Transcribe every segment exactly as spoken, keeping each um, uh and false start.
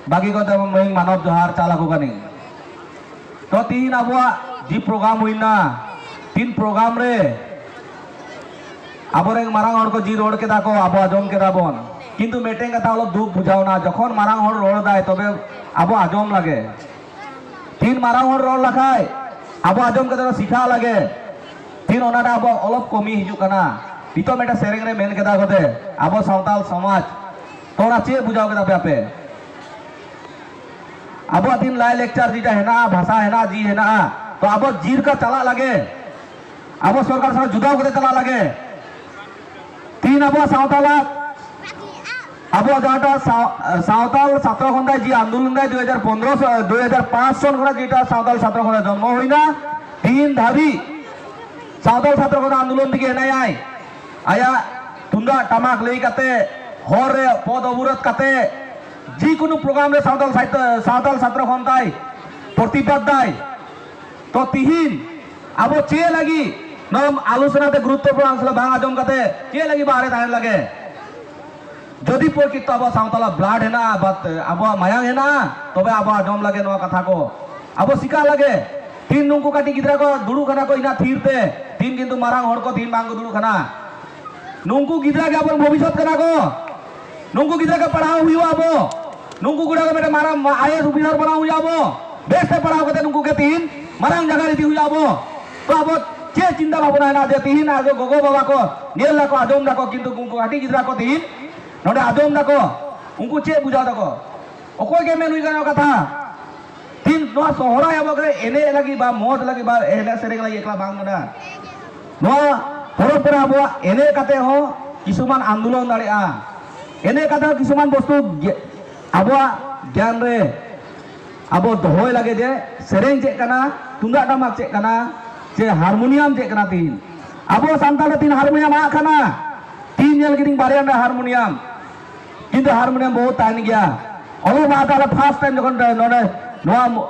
ᱵᱟᱹᱜᱤ ᱠᱟᱛᱮ ᱢᱟᱹᱭ ᱢᱟᱱᱚᱛ ᱡᱚᱦᱟᱨ ᱪᱟᱞ ᱟᱠᱚ ᱠᱟᱹᱱᱟᱹᱧ᱾ ᱛᱚ ᱛᱤᱦᱤᱧ ᱟᱵᱚᱣᱟᱜ ᱡᱤ ᱯᱨᱳᱜᱨᱟᱢ ᱦᱩᱭᱱᱟ, ᱛᱤᱱ ᱯᱨᱳᱜᱨᱟᱢ ᱨᱮ ᱟᱵᱚᱨᱮᱱ ᱢᱟᱨᱟᱝ ᱦᱚᱲ ᱠᱚ ᱡᱤ ᱨᱚᱲ ᱠᱮᱫᱟ ᱠᱚ, ᱟᱵᱚ ᱟᱸᱡᱚᱢ ᱠᱮᱫᱟ ᱵᱚᱱ, ᱠᱤᱱᱛᱩ ᱢᱤᱫᱴᱮᱱ ᱠᱟᱛᱷᱟ ᱚᱞᱚᱜ ᱫᱩᱠ ᱵᱩᱡᱷᱟᱹᱣᱱᱟ, ᱡᱚᱠᱷᱚᱱ ᱢᱟᱨᱟᱝ ᱦᱚᱲ ᱨᱚᱲ ᱫᱟᱭ ᱛᱚᱵᱮ ᱟᱵᱚ ᱟᱸᱡᱚᱢ ᱞᱟᱜᱮ᱾ ᱛᱤᱱ ᱢᱟᱨᱟᱝ ᱦᱚᱲ ᱨᱚᱲ ᱞᱮᱠᱷᱟᱡ ᱟᱵᱚ ᱟᱸᱡᱚᱢ ᱠᱟᱛᱮ ᱫᱚ ᱥᱤᱠᱷᱟᱣ ᱞᱟᱜᱮ, ᱛᱤᱱ ᱚᱱᱟᱴᱟᱜ ᱟᱵᱚ ᱚᱞᱚᱜ ᱠᱚᱢᱤ ᱦᱤᱡᱩᱜ ᱠᱟᱱᱟ᱾ ᱱᱤᱛᱚᱜ ᱢᱤᱫᱴᱮᱱ ᱥᱮᱨᱮᱧ ᱨᱮ ᱢᱮᱱ ᱠᱮᱫᱟ ᱠᱚᱛᱮ ᱟᱵᱚ ᱥᱟᱶᱛᱟᱞ ᱥᱚᱢᱟᱡᱽ, ᱛᱚ ᱚᱱᱟ ᱪᱮᱫ ᱵᱩᱡᱷᱟᱹᱣ ᱠᱮᱫᱟ ᱯᱮ ᱟᱯᱮ? ᱟᱵᱚᱣᱟᱜ ᱛᱤᱱ ᱞᱟᱭ ᱞᱮᱠᱪᱟᱨ ᱡᱮᱴᱟ ᱦᱮᱱᱟᱜᱼᱟ, ᱵᱷᱟᱥᱟ ᱦᱮᱱᱟᱜᱼᱟ, ᱡᱤ ᱦᱮᱱᱟᱜᱼᱟ, ᱛᱚ ᱟᱵᱚ ᱡᱤ ᱞᱮᱠᱟ ᱪᱟᱞᱟᱜ ᱞᱟᱜᱮ, ᱟᱵᱚ ᱥᱚᱨᱠᱟᱨ ᱥᱟᱶ ᱡᱩᱫᱟᱣ ᱠᱟᱛᱮ ᱪᱟᱞᱟᱜ ᱞᱟᱜᱮ᱾ ᱛᱤᱦᱤᱧ ᱟᱵᱚᱣᱟᱜ ᱥᱟᱶᱛᱟᱞᱟᱜ, ᱟᱵᱚᱣᱟᱜ ᱡᱟᱦᱟᱸᱴᱟᱜ ᱥᱟᱶ-, ᱥᱟᱶᱛᱟᱞ ᱪᱷᱟᱛᱨᱚ ᱠᱷᱚᱱᱰᱟᱭ ᱡᱮ ᱟᱱᱫᱳᱞᱚᱱ ᱫᱟᱭ ᱫᱩ ᱦᱟᱡᱟᱨ ᱯᱚᱱᱨᱚ ᱥᱚ, ᱫᱩ ᱦᱟᱡᱟᱨ ᱯᱟᱸᱪ ᱥᱚᱱ ᱠᱷᱚᱱᱟᱜ ᱡᱮᱴᱟ ᱥᱟᱶᱛᱟᱞ ᱪᱷᱟᱛᱨᱚ ᱠᱷᱚᱱᱰᱟ ᱡᱚᱱᱢᱚ ᱦᱩᱭᱱᱟ, ᱛᱤᱦᱤᱧ ᱫᱷᱟᱹᱵᱤᱡ ᱥᱟᱶᱛᱟᱞ ᱪᱷᱟᱛᱨᱚ ᱠᱷᱚᱱᱰᱟ ᱟᱱᱫᱳᱞᱚᱱ ᱛᱮᱜᱮ ᱦᱮᱱᱟᱭᱟᱭ᱾ ᱟᱭᱟᱜ ᱛᱩᱢᱫᱟᱜ ᱴᱟᱢᱟᱠ ᱞᱟᱹᱭ ᱠᱟᱛᱮ, ᱦᱚᱨ ᱨᱮ ᱯᱚᱫ ᱚᱵᱚᱨᱳᱫᱷ ᱠᱟᱛᱮ, ᱡᱮᱠᱳᱱᱳ ᱯᱨᱳᱜᱨᱟᱢ ᱨᱮ ᱥᱟᱶᱛᱟᱞ ᱥᱟᱦᱤᱛᱛᱚ, ᱥᱟᱶᱛᱟᱞ ᱪᱷᱟᱛᱨᱚ ᱠᱷᱚᱱᱰᱟᱭ ᱯᱨᱚᱛᱤᱵᱟᱫ ᱫᱟᱭ᱾ ᱛᱚ ᱛᱤᱦᱤᱧ ᱟᱵᱚ ᱪᱮᱫ ᱞᱟᱹᱜᱤᱫ ᱱᱚᱣᱟ ᱟᱞᱳᱪᱚᱱᱟ ᱛᱮ ᱜᱩᱨᱩᱛᱛᱚᱯᱩᱨᱱᱚ ᱟᱞᱳᱪᱚᱱᱟ ᱵᱟᱝ ᱟᱸᱡᱚᱢ ᱠᱟᱛᱮ ᱪᱮᱫ ᱞᱟᱹᱜᱤᱫ ᱵᱟᱦᱨᱮ ᱛᱟᱦᱮᱱ ᱞᱟᱜᱮ? ᱡᱩᱫᱤ ᱯᱨᱚᱠᱤᱛᱚ ᱟᱵᱚ ᱥᱟᱶᱛᱟᱞᱟᱜ blood ᱦᱮᱱᱟᱜᱼᱟ, ᱵᱟ ᱟᱵᱚᱣᱟᱜ ᱢᱟᱭᱟᱝ ᱦᱮᱱᱟᱜᱼᱟ, ᱛᱚᱵᱮ ᱟᱵᱚ ᱟᱸᱡᱚᱢ ᱞᱟᱜᱮ ᱱᱚᱣᱟ ᱠᱟᱛᱷᱟ ᱠᱚ, ᱟᱵᱚ ᱥᱤᱠᱟ ᱞᱟᱜᱮ᱾ ᱛᱤᱦᱤᱧ ᱱᱩᱠᱩ ᱠᱟᱹᱴᱤᱡ ᱜᱤᱫᱽᱨᱟᱹ ᱠᱚ ᱫᱩᱲᱩᱵ ᱠᱟᱱᱟ ᱠᱚ ᱤᱱᱟᱹ ᱛᱷᱤᱨ ᱛᱮ, ᱛᱤᱦᱤᱧ ᱠᱤᱱᱛᱩ ᱢᱟᱨᱟᱝ ᱦᱚᱲ ᱠᱚ ᱛᱤᱦᱤᱧ ᱵᱟᱝ ᱠᱚ ᱫᱩᱲᱩᱵ ᱠᱟᱱᱟ᱾ ᱱᱩᱠᱩ ᱜᱤᱫᱽᱨᱟᱹ ᱜᱮ ᱟᱵᱚᱨᱮᱱ ᱵᱷᱚᱵᱤᱥᱥᱚᱛ ᱠᱟᱱᱟ ᱠᱚ᱾ ᱱᱩᱠᱩ ᱜᱤᱫᱽᱨᱟᱹ ᱜᱮ ᱯᱟᱲᱦᱟᱣ ᱦᱩᱭᱩᱜᱼᱟ ᱟᱵᱚ᱾ ᱱᱩᱠᱩ ᱜᱤᱫᱽᱨᱟᱹ ᱜᱮ ᱢᱤᱫᱴᱮᱱ ᱢᱟᱨᱟᱝ ᱟᱭ ᱮ ᱮᱥ ᱚᱯᱷᱤᱥᱟᱨ ᱵᱮᱱᱟᱣ ᱦᱩᱭᱩᱜᱼᱟ ᱟᱵᱚ᱾ ᱵᱮᱥ ᱛᱮ ᱯᱟᱲᱦᱟᱣ ᱠᱟᱛᱮ ᱱᱩᱠᱩ ᱜᱮ ᱛᱤᱦᱤᱧ ᱢᱟᱨᱟᱝ ᱡᱟᱭᱜᱟ ᱨᱮ ᱤᱫᱤ ᱦᱩᱭᱩᱜᱼᱟ ᱟᱵᱚ᱾ ᱛᱚ ᱟᱵᱚ ᱪᱮᱫ ᱪᱤᱱᱛᱟ ᱵᱷᱟᱵᱽᱱᱟ ᱦᱮᱱᱟᱜᱼᱟ ᱡᱮ ᱛᱤᱦᱤᱧ ᱟᱵᱚ ᱜᱚᱜᱚ ᱵᱟᱵᱟ ᱠᱚ ᱧᱮᱞ ᱫᱟᱠᱚ, ᱟᱸᱡᱚᱢ ᱫᱟᱠᱚ, ᱠᱤᱱᱛᱩ ᱩᱱᱠᱩ ᱠᱟᱹᱴᱤᱡ ᱜᱤᱫᱽᱨᱟᱹ ᱠᱚ ᱛᱤᱦᱤᱧ ᱱᱚᱰᱮ ᱟᱸᱡᱚᱢ ᱫᱟᱠᱚ, ᱩᱱᱠᱩ ᱪᱮᱫ ᱵᱩᱡᱷᱟᱹᱣ ᱫᱟᱠᱚ? ᱚᱠᱚᱭ ᱜᱮ ᱢᱮᱱ ᱦᱩᱭ ᱠᱟᱱᱟ ᱠᱟᱛᱷᱟ? ᱛᱤᱦᱤᱧ ᱱᱚᱣᱟ ᱥᱚᱦᱨᱟᱭ ᱟᱵᱚ ᱠᱚᱨᱮ ᱮᱱᱮᱡ ᱞᱟᱹᱜᱤᱫ ᱵᱟ ᱢᱚᱡᱽ ᱞᱟᱹᱜᱤᱫ ᱵᱟ ᱮᱱᱮᱡ ᱥᱮᱨᱮᱧ ᱞᱟᱹᱜᱤᱫ ᱮᱠᱞᱟ ᱵᱟᱝ ᱠᱟᱱᱟ᱾ ᱱᱚᱣᱟ ᱯᱚᱨᱚᱵᱽ ᱠᱚᱨᱮ ᱟᱵᱚᱣᱟᱜ ᱮᱱᱮᱡ ᱠᱟᱛᱮ ᱦᱚᱸ ᱠᱤᱪᱷᱩᱢᱟᱱ ᱟᱱᱫᱳᱞᱚᱱ ᱫᱟᱲᱮᱭᱟᱜᱼᱟ᱾ ᱮᱱᱮᱡ ᱠᱟᱛᱮ ᱦᱚᱸ ᱠᱤᱪᱷᱩᱢᱟᱱ ᱵᱚᱥᱛᱩ ᱜᱮ-, ᱟᱵᱚᱣᱟᱜ ᱜᱮᱭᱟᱱ ᱨᱮ ᱟᱵᱚ ᱫᱚᱦᱚᱭ ᱞᱟᱹᱜᱤᱫ ᱡᱮ ᱥᱮᱨᱮᱧ ᱪᱮᱫ ᱠᱟᱱᱟ, ᱛᱩᱢᱫᱟᱜ ᱴᱟᱢᱟᱠ ᱪᱮᱫ ᱠᱟᱱᱟ, ᱪᱮ ᱦᱟᱨᱢᱳᱱᱤᱭᱟᱢ ᱪᱮᱫ ᱠᱟᱱᱟ᱾ ᱛᱤᱦᱤᱧ ᱟᱵᱚ ᱥᱟᱱᱛᱟᱲ ᱫᱚ ᱛᱤᱦᱤᱧ ᱦᱟᱨᱢᱳᱱᱤᱭᱟᱢ ᱟᱫ ᱠᱟᱱᱟ, ᱛᱤᱦᱤᱧ ᱧᱮᱞ ᱠᱤᱫᱤᱧ ᱵᱟᱨᱭᱟ ᱨᱮᱱᱟᱜ ᱦᱟᱨᱢᱳᱱᱤᱭᱟᱢ, ᱠᱤᱱᱛᱩ ᱦᱟᱨᱢᱳᱱᱤᱭᱟᱢ ᱵᱚᱦᱩᱛ ᱛᱟᱦᱮᱱ ᱜᱮᱭᱟ᱾ ᱚᱞᱚᱜ ᱯᱟᱲᱦᱟᱜ ᱛᱟᱦᱞᱮ first time ᱡᱚᱠᱷᱚᱱ ᱱᱚᱰᱮ ᱱᱚᱣᱟ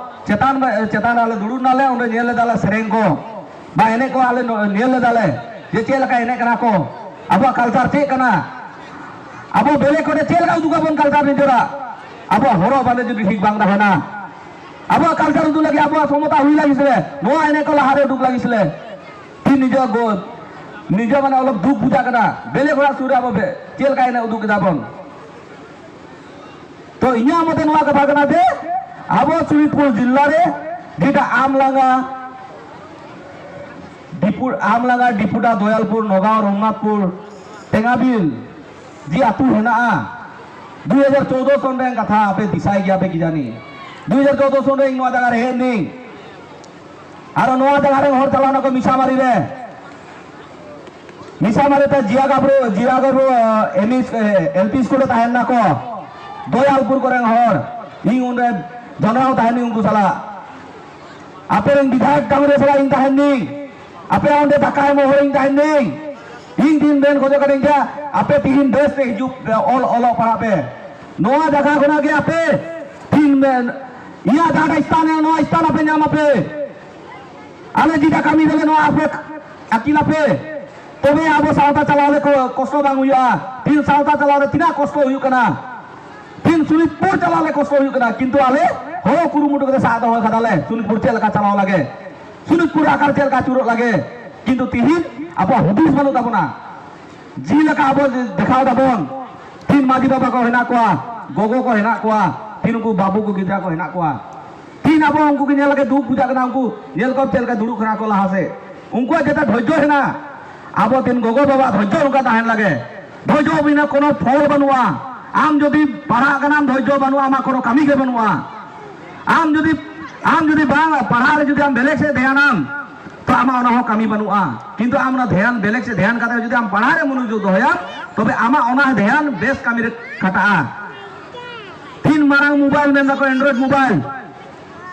ᱪᱮᱛᱟᱱ ᱨᱮ, ᱪᱮᱛᱟᱱ ᱨᱮ ᱟᱞᱮ ᱫᱩᱲᱩᱵ ᱱᱟᱞᱮ, ᱚᱸᱰᱮ ᱧᱮᱞ ᱞᱮᱫᱟᱞᱮ ᱥᱮᱨᱮᱧ ᱠᱚ ᱵᱟ ᱮᱱᱮᱡ ᱠᱚ ᱟᱞᱮ ᱱᱚ-, ᱧᱮᱞ ᱞᱮᱫᱟᱞᱮ ᱡᱮ ᱪᱮᱫ ᱞᱮᱠᱟ ᱮᱱᱮᱡ ᱠᱟᱱᱟ ᱠᱚ, ᱟᱵᱚᱣᱟᱜ culture ᱪᱮᱫ ᱠᱟᱱᱟ, ᱟᱵᱚ ᱵᱮᱞᱮ ᱠᱚᱨᱮ ᱪᱮᱫ ᱞᱮᱠᱟ ᱩᱫᱩᱜ ᱟᱵᱚᱱ culture ᱱᱤᱡᱮᱨᱟᱜ᱾ ᱟᱵᱚᱣᱟᱜ ᱦᱚᱨᱚᱜ ᱵᱟᱸᱫᱮ ᱡᱩᱫᱤ ᱴᱷᱤᱠ ᱵᱟᱝ ᱛᱟᱦᱮᱱᱟ, ᱟᱵᱚᱣᱟᱜ ᱠᱟᱞᱪᱟᱨ ᱩᱫᱩᱜ ᱞᱟᱹᱜᱤᱫ, ᱟᱵᱚᱣᱟᱜ ᱥᱚᱢᱚᱛᱟ ᱦᱩᱭ ᱞᱟᱹᱜᱤᱫ ᱥᱮ ᱱᱚᱣᱟ ᱮᱱᱮᱡ ᱠᱚ ᱞᱟᱦᱟᱨᱮ ᱩᱰᱩᱠ ᱞᱟᱹᱜᱤᱫ ᱥᱮ ᱛᱤᱱ ᱱᱤᱡᱮ ᱜᱚ-, ᱱᱤᱡᱮ ᱢᱟᱱᱮ ᱚᱞᱚᱜ ᱫᱩᱠ ᱵᱩᱡᱷᱟᱹᱜ ᱠᱟᱱᱟ, ᱵᱮᱞᱮ ᱦᱚᱲᱟᱜ ᱥᱩᱨ ᱨᱮ ᱟᱵᱚ ᱵᱮ-, ᱪᱮᱫ ᱞᱮᱠᱟ ᱮᱱᱮᱡ ᱩᱫᱩᱜ ᱠᱮᱫᱟ ᱵᱚᱱ᱾ ᱛᱚ ᱤᱧᱟᱹᱜ ᱢᱚᱛᱮ ᱱᱚᱣᱟ ᱠᱟᱛᱷᱟ ᱠᱟᱱᱟ ᱡᱮ ᱟᱵᱚ ᱥᱳᱱᱤᱛᱯᱩᱨ ᱡᱤᱞᱟ ᱨᱮ ᱡᱮᱴᱟ ᱟᱢᱞᱟᱝᱜᱟ, ᱰᱤᱯᱩ-, ᱟᱢᱞᱟᱝᱜᱟ, ᱰᱤᱯᱩᱰᱟ, ᱫᱚᱭᱟᱞᱯᱩᱨ, ᱱᱚᱜᱟᱸᱣ, ᱨᱚᱜᱷᱩᱱᱟᱛᱷᱯᱩᱨ, ᱴᱮᱝᱜᱟᱵᱤᱞ ᱡᱮ ᱟᱹᱛᱩ ᱦᱮᱱᱟᱜᱼᱟ, ᱫᱩ ᱦᱟᱡᱟᱨ ᱪᱳᱫᱽᱫᱳ ᱥᱚᱱ ᱨᱮᱱ ᱠᱟᱛᱷᱟ ᱟᱯᱮ ᱫᱤᱥᱟᱭ ᱜᱮᱭᱟ ᱯᱮ ᱠᱤ ᱡᱟᱹᱱᱤ, ᱫᱩ ᱦᱟᱡᱟᱨ ᱪᱳᱫᱽᱫᱳ ᱥᱚᱱ ᱨᱮ ᱤᱧ ᱱᱚᱣᱟ ᱡᱟᱭᱜᱟ ᱨᱮ ᱦᱮᱡ ᱱᱟᱹᱧ᱾ ᱟᱨᱚ ᱱᱚᱣᱟ ᱡᱟᱭᱜᱟ ᱨᱮᱱ ᱦᱚᱲ ᱪᱟᱞᱟᱣ ᱱᱟᱠᱚ ᱢᱤᱥᱟᱢᱟᱨᱤ ᱨᱮ, ᱢᱤᱥᱟᱢᱟᱨᱤ ᱛᱮ ᱡᱤᱭᱟ ᱜᱟᱵᱨᱩ, ᱡᱤᱭᱟ ᱜᱟᱵᱨᱩ, ᱮ, ᱮᱢ ᱤ ᱥ-, ᱮ, ᱮᱞ ᱯᱤ ᱥᱠᱩᱞ ᱨᱮ ᱛᱟᱦᱮᱱ ᱱᱟᱠᱚ, ᱫᱚᱭᱟᱞᱯᱩᱨ ᱠᱚᱨᱮᱱ ᱦᱚᱲ, ᱤᱧ ᱚᱸᱰᱮ ᱡᱚᱱᱚᱲᱟᱣ ᱛᱟᱦᱮᱱᱤᱧ ᱩᱱᱠᱩ ᱥᱟᱞᱟᱜ᱾ ᱟᱯᱮ ᱨᱮᱱ ᱵᱤᱫᱷᱟᱭᱚᱠ ᱰᱟᱝᱨᱤ ᱥᱟᱞᱟᱜ ᱤᱧ ᱛᱟᱦᱮᱱᱤᱧ, ᱟᱯᱮ ᱚᱸᱰᱮ ᱫᱟᱠᱟ ᱮᱢᱚᱜ ᱦᱚᱲ ᱤᱧ ᱛᱟᱦᱮᱱᱤᱧ᱾ ᱤᱧ ᱫᱤᱱ ᱵᱮᱱ ᱠᱷᱚᱡᱚᱜ ᱠᱟᱹᱱᱟᱹᱧ ᱡᱮ ᱟᱯᱮ ᱛᱤᱦᱤᱧ ᱵᱮᱥ ᱛᱮ ᱦᱤᱡᱩᱜ ᱯᱮ, ᱚᱞ, ᱚᱞᱚᱜ ᱯᱟᱲᱦᱟᱜ ᱯᱮ᱾ ᱱᱚᱣᱟ ᱡᱟᱭᱜᱟ ᱠᱷᱚᱱᱟᱜ ᱜᱮ ᱟᱯᱮ ᱛᱤᱦᱤᱧ ᱵᱮᱱ, ᱤᱧᱟᱹᱜ ᱡᱟᱦᱟᱸᱴᱟᱜ ᱥᱛᱷᱟᱱ ᱦᱮᱱᱟᱜ, ᱱᱚᱣᱟ ᱥᱛᱷᱟᱱ ᱟᱯᱮ ᱧᱟᱢ ᱟᱯᱮ᱾ ᱟᱞᱮ ᱡᱮᱴᱟ ᱠᱟᱹᱢᱤ ᱫᱟᱞᱮ ᱱᱚᱣᱟ ᱟᱯᱮ ᱟᱹᱠᱤᱞ ᱟᱯᱮ, ᱛᱚᱵᱮ ᱟᱵᱚ ᱥᱟᱶᱛᱟ ᱪᱟᱞᱟᱣ ᱞᱮ ᱠᱚ-, ᱠᱚᱥᱴᱚ ᱵᱟᱝ ᱦᱩᱭᱩᱜᱼᱟ᱾ ᱛᱤᱦᱤᱧ ᱥᱟᱶᱛᱟ ᱪᱟᱞᱟᱣ ᱨᱮ ᱛᱤᱱᱟᱹᱜ ᱠᱚᱥᱴᱚ ᱦᱩᱭᱩᱜ ᱠᱟᱱᱟ, ᱛᱤᱦᱤᱧ ᱥᱳᱱᱤᱛᱯᱩᱨ ᱪᱟᱞᱟᱣ ᱞᱮ ᱠᱚᱥᱴᱚ ᱦᱩᱭᱩᱜ ᱠᱟᱱᱟ, ᱠᱤᱱᱛᱩ ᱟᱞᱮ ᱦᱚᱸ ᱠᱩᱨᱩᱢᱩᱴᱩ ᱠᱟᱛᱮ ᱥᱟᱵ ᱫᱚᱦᱚ ᱠᱟᱫᱟᱞᱮ ᱥᱳᱱᱤᱛᱯᱩᱨ ᱪᱮᱫ ᱞᱮᱠᱟ ᱪᱟᱞᱟᱣ ᱞᱟᱜᱮ᱾ ᱥᱳᱱᱤᱛᱯᱩᱨ ᱟᱠᱟᱨ ᱪᱮᱫ ᱞᱮᱠᱟ ᱟᱹᱪᱩᱨᱚᱜ ᱞᱟᱜᱮ, ᱠᱤᱱᱛᱩ ᱛᱤᱦᱤᱧ ᱟᱵᱚᱣᱟᱜ ᱦᱩᱫᱤᱥ ᱵᱟᱹᱱᱩᱜ ᱛᱟᱵᱚᱱᱟ᱾ ᱡᱮ ᱞᱮᱠᱟ ᱟᱵᱚ ᱫᱮᱠᱷᱟᱣ ᱫᱟᱵᱚᱱ, ᱛᱤᱦᱤᱧ ᱢᱟᱹᱡᱷᱤ ᱵᱟᱵᱟ ᱠᱚ ᱦᱮᱱᱟᱜ ᱠᱚᱣᱟ, ᱜᱚᱜᱚ ᱠᱚ ᱦᱮᱱᱟᱜ ᱠᱚᱣᱟ, ᱛᱤᱦᱤᱧ ᱩᱱᱠᱩ ᱵᱟᱹᱵᱩ ᱠᱚ ᱜᱤᱫᱽᱨᱟᱹ ᱠᱚ ᱦᱮᱱᱟᱜ ᱠᱚᱣᱟ, ᱛᱤᱦᱤᱧ ᱟᱵᱚ ᱩᱱᱠᱩ ᱜᱮ ᱧᱮᱞ ᱞᱟᱹᱜᱤᱫ ᱫᱩᱠ ᱵᱩᱡᱷᱟᱹᱜ ᱠᱟᱱᱟ, ᱩᱱᱠᱩ ᱧᱮᱞ ᱠᱚᱢ ᱪᱮᱫ ᱞᱮᱠᱟ ᱫᱩᱲᱩᱵ ᱠᱟᱱᱟ ᱠᱚ ᱞᱟᱦᱟ ᱥᱮᱫ᱾ ᱩᱱᱠᱩᱣᱟᱜ ᱡᱮᱴᱟ ᱫᱷᱳᱨᱡᱚ ᱦᱮᱱᱟᱜ, ᱟᱵᱚ ᱛᱤᱦᱤᱧ ᱜᱚᱜᱚ ᱵᱟᱵᱟᱣᱟᱜ ᱫᱷᱳᱨᱡᱚ ᱱᱚᱝᱠᱟ ᱛᱟᱦᱮᱱ ᱞᱟᱜᱮ᱾ ᱫᱷᱳᱨᱡᱚ ᱵᱤᱱᱟ ᱠᱳᱱᱳ ᱯᱷᱚᱞ ᱵᱟᱹᱱᱩᱜᱼᱟ᱾ ᱟᱢ ᱡᱩᱫᱤ ᱯᱟᱲᱦᱟᱜ ᱠᱟᱱᱟᱢ, ᱫᱷᱳᱨᱡᱚ ᱵᱟᱹᱱᱩᱜᱼᱟ, ᱟᱢᱟᱜ ᱠᱳᱱᱳ ᱠᱟᱹᱢᱤ ᱜᱮ ᱵᱟᱹᱱᱩᱜᱼᱟ᱾ ᱟᱢ ᱡᱩᱫᱤ, ᱟᱢ ᱡᱩᱫᱤ ᱵᱟᱝ ᱯᱟᱲᱦᱟᱜ ᱨᱮ ᱡᱩᱫᱤ ᱟᱢ ᱵᱮᱞᱮᱠ ᱥᱮᱫ ᱫᱷᱮᱭᱟᱱᱟᱢ, ᱛᱚ ᱟᱢᱟᱜ ᱚᱱᱟ ᱦᱚᱸ ᱠᱟᱹᱢᱤ ᱵᱟᱹᱱᱩᱜᱼᱟ᱾ ᱠᱤᱱᱛᱩ ᱟᱢ ᱚᱱᱟ ᱫᱷᱮᱭᱟᱱ, ᱵᱮᱞᱮᱠ ᱥᱮᱫ ᱫᱷᱮᱭᱟᱱ ᱠᱟᱛᱮ ᱡᱩᱫᱤ ᱟᱢ ᱯᱟᱲᱦᱟᱜ ᱨᱮ ᱢᱚᱱᱳᱡᱳᱜᱽ ᱫᱚᱦᱚᱭᱟᱢ, ᱛᱚᱵᱮ ᱟᱢᱟᱜ ᱚᱱᱟ ᱫᱷᱮᱭᱟᱱ ᱵᱮᱥ ᱠᱟᱹᱢᱤ ᱨᱮ ᱠᱷᱟᱴᱟᱜᱼᱟ᱾ ᱛᱤᱱ ᱢᱟᱨᱟᱝ ᱢᱳᱵᱟᱭᱤᱞ ᱢᱮᱱ ᱫᱟᱠᱚ Android ᱢᱳᱵᱟᱭᱤᱞ,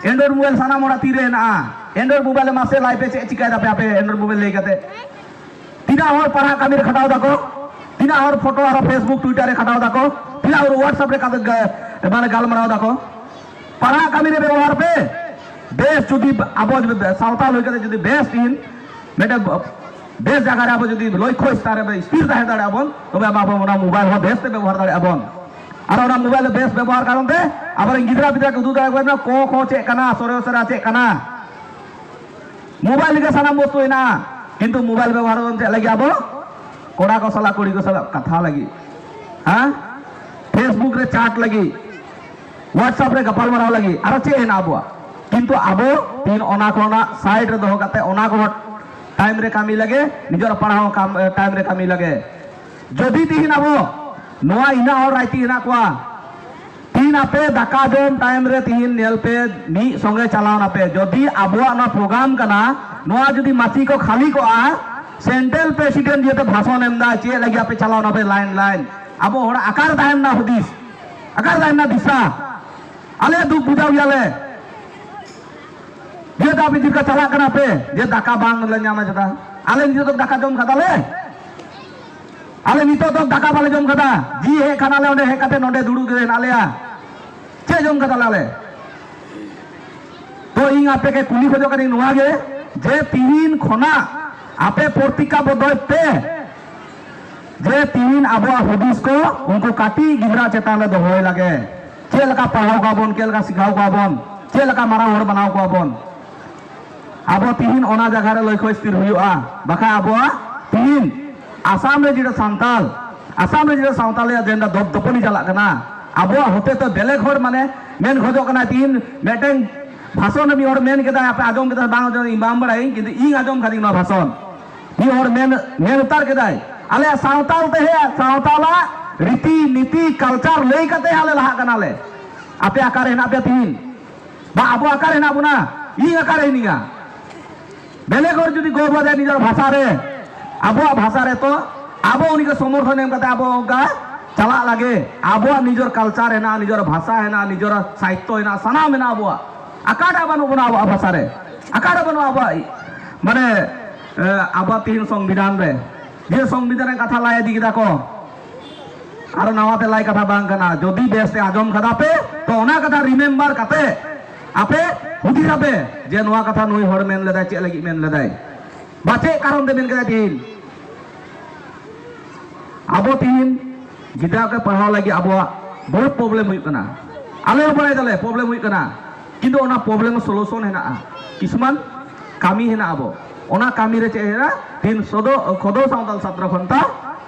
Android ᱢᱳᱵᱟᱭᱤᱞ ᱥᱟᱱᱟᱢ ᱦᱚᱲᱟᱜ ᱛᱤᱨᱮ ᱦᱮᱱᱟᱜᱼᱟ᱾ Android ᱢᱳᱵᱟᱭᱤᱞ ᱢᱟᱥᱮ ᱞᱟᱭ ᱯᱮ, ᱪᱮᱫ ᱪᱤᱠᱟᱹᱭ ᱫᱟᱯᱮ ᱟᱯᱮ Android ᱢᱳᱵᱟᱭᱤᱞ ᱞᱟᱹᱭ ᱠᱟᱛᱮ? ᱛᱤᱱᱟᱹᱜ ᱦᱚᱲ ᱯᱟᱲᱦᱟᱜ ᱠᱟᱹᱢᱤ ᱨᱮ ᱠᱷᱟᱴᱟᱣ ᱫᱟᱠᱚ, ᱛᱤᱱᱟᱹᱜ ᱦᱚᱲ ᱯᱷᱳᱴᱳ ᱟᱨ Facebook Twitter ᱨᱮ ᱠᱷᱟᱴᱟᱣ ᱫᱟᱠᱚ, ᱛᱤᱱᱟᱹᱜ ᱦᱚᱲ WhatsApp ᱨᱮ ᱠᱟᱛᱮ ᱜᱟ-, ᱢᱟᱱᱮ ᱜᱟᱞᱢᱟᱨᱟᱣ ᱫᱟᱠᱚ᱾ ᱯᱟᱲᱦᱟᱜ ᱠᱟᱹᱢᱤ ᱨᱮ ᱵᱮᱵᱚᱦᱟᱨ ᱯᱮ᱾ ᱵᱮᱥ ᱡᱩᱫᱤ ᱟᱵᱚ ᱥᱟᱶᱛᱟ ᱦᱩᱭ ᱠᱟᱛᱮ ᱡᱩᱫᱤ ᱵᱮᱥ ᱫᱤᱱ ᱢᱤᱫᱴᱮᱱ ᱵᱮᱥ ᱡᱟᱭᱜᱟ ᱨᱮ ᱟᱵᱚ ᱡᱩᱫᱤ ᱞᱚᱠᱠᱷᱚ ᱥᱛᱷᱟᱱ ᱨᱮ ᱥᱛᱷᱤᱨ ᱛᱟᱦᱮᱸ ᱫᱟᱲᱮᱭᱟᱜᱼᱟ ᱵᱚᱱ, ᱛᱚᱵᱮ ᱟᱵᱚ ᱚᱱᱟ ᱢᱳᱵᱟᱭᱤᱞ ᱦᱚᱸ ᱵᱮᱥ ᱛᱮ ᱵᱮᱵᱚᱦᱟᱨ ᱫᱟᱲᱮᱭᱟᱜᱼᱟ ᱵᱚᱱ᱾ ᱟᱨ ᱚᱱᱟ ᱢᱳᱵᱟᱭᱤᱞ ᱵᱮᱥ ᱵᱮᱵᱚᱦᱟᱨ ᱠᱟᱨᱚᱱ ᱛᱮ ᱟᱵᱚᱨᱮᱱ ᱜᱤᱫᱽᱨᱟᱹ ᱯᱤᱫᱽᱨᱟᱹ ᱠᱚ ᱩᱫᱩᱜ ᱫᱟᱲᱮᱭᱟᱠᱚ ᱠᱟᱱᱟ, ᱠᱚ ᱠᱷᱚ ᱪᱮᱫ ᱠᱟᱱᱟ, ᱥᱚᱨᱮ ᱥᱚᱨᱟ ᱪᱮᱫ ᱠᱟᱱᱟ᱾ ᱢᱳᱵᱟᱭᱤᱞ ᱨᱮᱜᱮ ᱥᱟᱱᱟᱢ ᱵᱚᱥᱛᱩ ᱦᱮᱱᱟᱜᱼᱟ, ᱠᱤᱱᱛᱩ ᱢᱳᱵᱟᱭᱤᱞ ᱵᱮᱵᱚᱦᱟᱨ ᱫᱚ ᱪᱮᱫ ᱞᱟᱹᱜᱤᱫ? ᱟᱵᱚ ᱠᱚᱲᱟ ᱠᱚ ᱥᱟᱞᱟᱜ, ᱠᱩᱲᱤ ᱠᱚ ᱥᱟᱞᱟᱜ ᱠᱟᱛᱷᱟ ᱞᱟᱹᱜᱤᱫ, ᱦᱮᱸ, Facebook ᱨᱮ ᱪᱟᱴ ᱞᱟᱹᱜᱤᱫ, WhatsApp ᱨᱮ ᱜᱟᱯᱟᱞ ᱢᱟᱨᱟᱣ ᱞᱟᱹᱜᱤᱫ, ᱟᱨᱚ ᱪᱮᱫ ᱦᱮᱱᱟᱜ ᱟᱵᱚᱣᱟᱜ? ᱠᱤᱱᱛᱩ ᱟᱵᱚ ᱛᱤᱦᱤᱧ ᱚᱱᱟ ᱠᱷᱚᱱᱟᱜ ᱥᱟᱭᱤᱰ ᱨᱮ ᱫᱚᱦᱚ ᱠᱟᱛᱮ ᱚᱱᱟ ᱠᱚᱦᱚᱸ ᱴᱟᱭᱤᱢ ᱨᱮ ᱠᱟᱹᱢᱤ ᱞᱟᱹᱜᱤᱫ, ᱱᱤᱡᱮᱨ ᱯᱟᱲᱦᱟᱣ ᱠᱟᱢ-, ᱴᱟᱭᱤᱢ ᱨᱮ ᱠᱟᱹᱢᱤ ᱞᱟᱹᱜᱤᱫ᱾ ᱡᱩᱫᱤ ᱛᱤᱦᱤᱧ ᱟᱵᱚ ᱱᱚᱣᱟ ᱤᱱᱟᱹ ᱦᱚᱲ ᱨᱟᱭᱛᱤ ᱦᱮᱱᱟᱜ ᱠᱚᱣᱟ, ᱛᱤᱦᱤᱧ ᱟᱯᱮ ᱫᱟᱠᱟ ᱡᱚᱢ ᱴᱟᱭᱤᱢ ᱨᱮ ᱛᱤᱦᱤᱧ ᱧᱮᱞ ᱯᱮ, ᱢᱤᱫ ᱥᱚᱸᱜᱮ ᱪᱟᱞᱟᱣ ᱱᱟᱯᱮ᱾ ᱡᱩᱫᱤ ᱟᱵᱚᱣᱟᱜ ᱱᱚᱣᱟ ᱯᱨᱳᱜᱨᱟᱢ ᱠᱟᱱᱟ, ᱱᱚᱣᱟ ᱡᱩᱫᱤ ᱢᱟᱹᱪᱤ ᱠᱚ ᱠᱷᱟᱹᱞᱤ ᱠᱚᱜᱼᱟ, ᱥᱮᱱᱴᱨᱟᱞ ᱯᱨᱮᱥᱤᱰᱮᱱᱴ ᱡᱮᱛᱮ ᱵᱷᱟᱥᱚᱱ ᱮᱢ ᱮᱫᱟ, ᱪᱮᱫ ᱞᱟᱹᱜᱤᱫ ᱟᱯᱮ ᱪᱟᱞᱟᱣ ᱱᱟᱯᱮ ᱞᱟᱭᱤᱱ ᱞᱟᱭᱤᱱ? ᱟᱵᱚ ᱦᱚᱲᱟᱜ ᱟᱠᱟᱨ ᱛᱟᱦᱮᱱ ᱱᱟ ᱦᱩᱫᱤᱥ, ᱟᱠᱟᱨ ᱛᱟᱦᱮᱱ ᱱᱟ ᱫᱤᱥᱟ? ᱟᱞᱮ ᱫᱩᱠ ᱵᱩᱡᱷᱟᱹᱣ ᱜᱮᱭᱟᱞᱮ᱾ ᱡᱮ ᱫᱟᱵᱤ ᱫᱤᱨᱠᱟ ᱪᱟᱞᱟᱜ ᱠᱟᱱᱟ ᱯᱮ, ᱡᱮ ᱫᱟᱠᱟ ᱵᱟᱝ ᱞᱮ ᱧᱟᱢᱟ ᱪᱮᱫᱟ? ᱟᱞᱮ ᱱᱤᱛᱚᱜ ᱫᱚ ᱫᱟᱠᱟ ᱡᱚᱢ ᱠᱟᱫᱟᱞᱮ? ᱟᱞᱮ ᱱᱤᱛᱚᱜ ᱫᱚ ᱫᱟᱠᱟ ᱵᱟᱞᱮ ᱡᱚᱢ ᱠᱟᱫᱟ᱾ ᱡᱤ ᱦᱮᱡ ᱠᱟᱱᱟᱞᱮ ᱚᱸᱰᱮ ᱦᱮᱡ ᱠᱟᱛᱮ ᱱᱚᱸᱰᱮ ᱫᱩᱲᱩᱵ ᱜᱮ ᱦᱮᱱᱟᱜ ᱞᱮᱭᱟ᱾ ᱪᱮᱫ ᱡᱚᱢ ᱠᱟᱫᱟᱞᱮ ᱟᱞᱮ? ᱛᱚ ᱤᱧ ᱟᱯᱮ ᱠᱮ ᱠᱩᱞᱤ ᱠᱷᱚᱡᱚᱜ ᱠᱟᱹᱱᱟᱹᱧ ᱱᱚᱣᱟ ᱜᱮ, ᱡᱮ ᱛᱤᱦᱤᱧ ᱠᱷᱚᱱᱟᱜ ᱟᱯᱮ ᱯᱨᱚᱛᱤᱠᱟ ᱵᱚᱫᱚᱞ ᱯᱮ, ᱡᱮ ᱛᱤᱦᱤᱧ ᱟᱵᱚᱣᱟᱜ ᱦᱩᱫᱤᱥ ᱠᱚ ᱩᱱᱠᱩ ᱠᱟᱹᱴᱤᱡ ᱜᱤᱫᱽᱨᱟᱹ ᱪᱮᱛᱟᱱ ᱨᱮ ᱫᱚᱦᱚᱭ ᱞᱟᱜᱮ᱾ ᱪᱮᱫ ᱞᱮᱠᱟ ᱯᱟᱲᱦᱟᱣ ᱠᱚᱣᱟ ᱵᱚᱱ, ᱪᱮᱫ ᱞᱮᱠᱟ ᱥᱤᱠᱷᱟᱣ ᱠᱚᱣᱟ ᱵᱚᱱ, ᱪᱮᱫ ᱞᱮᱠᱟ ᱢᱟᱨᱟᱝ ᱦᱚᱲ ᱵᱮᱱᱟᱣ ᱠᱚᱣᱟ ᱵᱚᱱ᱾ ᱟᱵᱚ ᱛᱤᱦᱤᱧ ᱚᱱᱟ ᱡᱟᱭᱜᱟ ᱨᱮ ᱞᱟᱹᱭ ᱠᱷᱚᱡ ᱥᱛᱷᱤᱨ ᱦᱩᱭᱩᱜᱼᱟ, ᱵᱟᱠᱷᱟᱡ ᱟᱵᱚᱣᱟᱜ ᱛᱤᱦᱤᱧ ᱟᱥᱟᱢ ᱨᱮ ᱡᱮᱴᱟ ᱥᱟᱱᱛᱟᱞ, ᱟᱥᱟᱢ ᱨᱮ ᱡᱮᱴᱟ ᱥᱟᱶᱛᱟᱞᱤ ᱮᱡᱮᱱᱰᱟ ᱫᱚᱯ ᱫᱚᱯᱚᱞᱤ ᱪᱟᱞᱟᱜ ᱠᱟᱱᱟ᱾ ᱟᱵᱚᱣᱟᱜ ᱦᱚᱛᱮ ᱛᱮ ᱵᱮᱞᱮᱠ ᱦᱚᱲ ᱢᱟᱱᱮ ᱢᱮᱱ ᱠᱷᱚᱡᱚᱜ ᱠᱟᱱᱟ, ᱛᱤᱦᱤᱧ ᱢᱤᱫᱴᱮᱱ ᱵᱷᱟᱥᱚᱱ ᱨᱮ ᱢᱤᱫ ᱦᱚᱲ ᱢᱮᱱ ᱠᱮᱫᱟ, ᱟᱯᱮ ᱟᱸᱡᱚᱢ ᱠᱮᱫᱟ ᱵᱟᱝ ᱟᱸᱡᱚᱢ, ᱤᱧ ᱵᱟᱝ ᱵᱟᱲᱟᱭᱟᱹᱧ, ᱠᱤᱱᱛᱩ ᱤᱧ ᱟᱸᱡᱚᱢ ᱠᱟᱫᱤᱧ ᱱᱚᱣᱟ ᱵᱷᱟᱥᱚᱱ᱾ ᱢᱤᱫ ᱦᱚᱲ ᱢᱮᱱ, ᱢᱮᱱ ᱩᱛᱟᱹᱨ ᱠᱮᱫᱟᱭ, ᱟᱞᱮᱭᱟᱜ ᱥᱟᱶᱛᱟᱞ ᱛᱮ ᱦᱮ, ᱥᱟᱶᱛᱟᱞᱟᱜ ᱨᱤᱛᱤ ᱱᱤᱛᱤ ᱠᱟᱞᱪᱟᱨ ᱞᱟᱹᱭ ᱠᱟᱛᱮ ᱟᱞᱮ ᱞᱟᱦᱟᱜ ᱠᱟᱱᱟᱞᱮ᱾ ᱟᱯᱮ ᱚᱠᱟᱨᱮ ᱦᱮᱱᱟᱜ ᱯᱮᱭᱟ ᱛᱤᱦᱤᱧ? ᱵᱟ, ᱟᱵᱚ ᱚᱠᱟᱨᱮ ᱦᱮᱱᱟᱜ ᱵᱚᱱᱟ? ᱤᱧ ᱚᱠᱟᱨᱮ ᱦᱤᱱᱟᱹᱧᱟ? ᱵᱮᱞᱮᱠ ᱦᱚᱲ ᱡᱩᱫᱤ ᱜᱚ ᱵᱟᱵᱟ ᱱᱤᱡᱮᱨ ᱵᱷᱟᱥᱟ ᱨᱮ, ᱟᱵᱚᱣᱟᱜ ᱵᱷᱟᱥᱟ ᱨᱮ, ᱛᱚ ᱟᱵᱚ ᱩᱱᱤ ᱠᱚ ᱥᱚᱢᱚᱨᱛᱷᱚᱱ ᱮᱢ ᱠᱟᱛᱮ ᱟᱵᱚ ᱚᱱᱠᱟ ᱪᱟᱞᱟᱜ ᱞᱟᱹᱜᱤᱫ, ᱟᱵᱚᱣᱟᱜ ᱱᱤᱡᱮᱨ ᱠᱟᱞᱪᱟᱨ ᱦᱮᱱᱟᱜᱼᱟ, ᱱᱤᱡᱮᱨ ᱵᱷᱟᱥᱟ ᱦᱮᱱᱟᱜᱼᱟ, ᱱᱤᱡᱮᱨ ᱥᱟᱦᱤᱛᱛᱚ ᱦᱮᱱᱟᱜᱼᱟ, ᱥᱟᱱᱟᱢ ᱦᱮᱱᱟᱜᱼᱟ ᱟᱵᱚᱣᱟᱜ᱾ ᱚᱠᱟᱴᱟᱜ ᱵᱟᱹᱱᱩᱜ ᱵᱚᱱᱟ ᱟᱵᱚᱣᱟᱜ ᱵᱷᱟᱥᱟ ᱨᱮ? ᱚᱠᱟᱴᱟᱜ ᱵᱟᱹᱱᱩᱜᱼᱟ ᱟᱵᱚᱣᱟᱜ, ᱢᱟᱱᱮ, ᱮ, ᱟᱵᱚᱣᱟᱜ ᱛᱤᱦᱤᱧ ᱥᱚᱝᱵᱤᱫᱷᱟᱱ ᱨᱮ? ᱡᱮ ᱥᱚᱝᱵᱤᱫᱷᱟᱱ ᱨᱮ ᱠᱟᱛᱷᱟ ᱞᱟᱭ ᱤᱫᱤ ᱠᱮᱫᱟ ᱠᱚ, ᱟᱨ ᱱᱟᱣᱟ ᱛᱮ ᱞᱟᱭ ᱠᱟᱛᱷᱟ ᱵᱟᱝ ᱠᱟᱱᱟ᱾ ᱡᱩᱫᱤ ᱵᱮᱥ ᱛᱮ ᱟᱸᱡᱚᱢ ᱠᱟᱫᱟ ᱯᱮ, ᱛᱚ ᱚᱱᱟ ᱠᱟᱛᱷᱟ ᱨᱤᱢᱮᱢᱵᱟᱨ ᱠᱟᱛᱮ ᱟᱯᱮ ᱦᱩᱫᱤᱥ ᱟᱯᱮ ᱡᱮ ᱱᱚᱣᱟ ᱠᱟᱛᱷᱟ ᱱᱩᱭ ᱦᱚᱲ ᱢᱮᱱ ᱞᱮᱫᱟᱭ, ᱪᱮᱫ ᱞᱟᱹᱜᱤᱫ ᱢᱮᱱ ᱞᱮᱫᱟᱭ, ᱵᱟ ᱪᱮᱫ ᱠᱟᱨᱚᱱ ᱛᱮ ᱢᱮᱱ ᱠᱮᱫᱟᱭ ᱛᱤᱦᱤᱧ᱾ ᱟᱵᱚ ᱛᱤᱦᱤᱧ ᱜᱤᱫᱽᱨᱟᱹ ᱠᱚ ᱯᱟᱲᱦᱟᱣ ᱞᱟᱹᱜᱤᱫ ᱟᱵᱚᱣᱟᱜ ᱵᱚᱦᱩᱛ ᱯᱨᱚᱵᱞᱮᱢ ᱦᱩᱭᱩᱜ ᱠᱟᱱᱟ᱾ ᱟᱞᱮ ᱦᱚᱸ ᱵᱟᱲᱟᱭ ᱫᱟᱞᱮ ᱯᱨᱚᱵᱞᱮᱢ ᱦᱩᱭᱩᱜ ᱠᱟᱱᱟ, ᱠᱤᱱᱛᱩ ᱚᱱᱟ ᱯᱨᱚᱵᱞᱮᱢ ᱥᱚᱞᱩᱥᱚᱱ ᱦᱮᱱᱟᱜᱼᱟ᱾ ᱠᱤᱪᱷᱩᱢᱟᱱ ᱠᱟᱹᱢᱤ ᱦᱮᱱᱟᱜᱼᱟ᱾ ᱟᱵᱚ ᱚᱱᱟ ᱠᱟᱹᱢᱤ ᱨᱮ ᱪᱮᱫ ᱦᱮᱱᱟᱜᱼᱟ? ᱛᱤᱱ ᱥᱚᱫᱚ ᱠᱷᱚᱫᱚ ᱥᱟᱶᱛᱟᱞ ᱪᱷᱟᱛᱨᱚ ᱠᱷᱚᱱᱛᱟ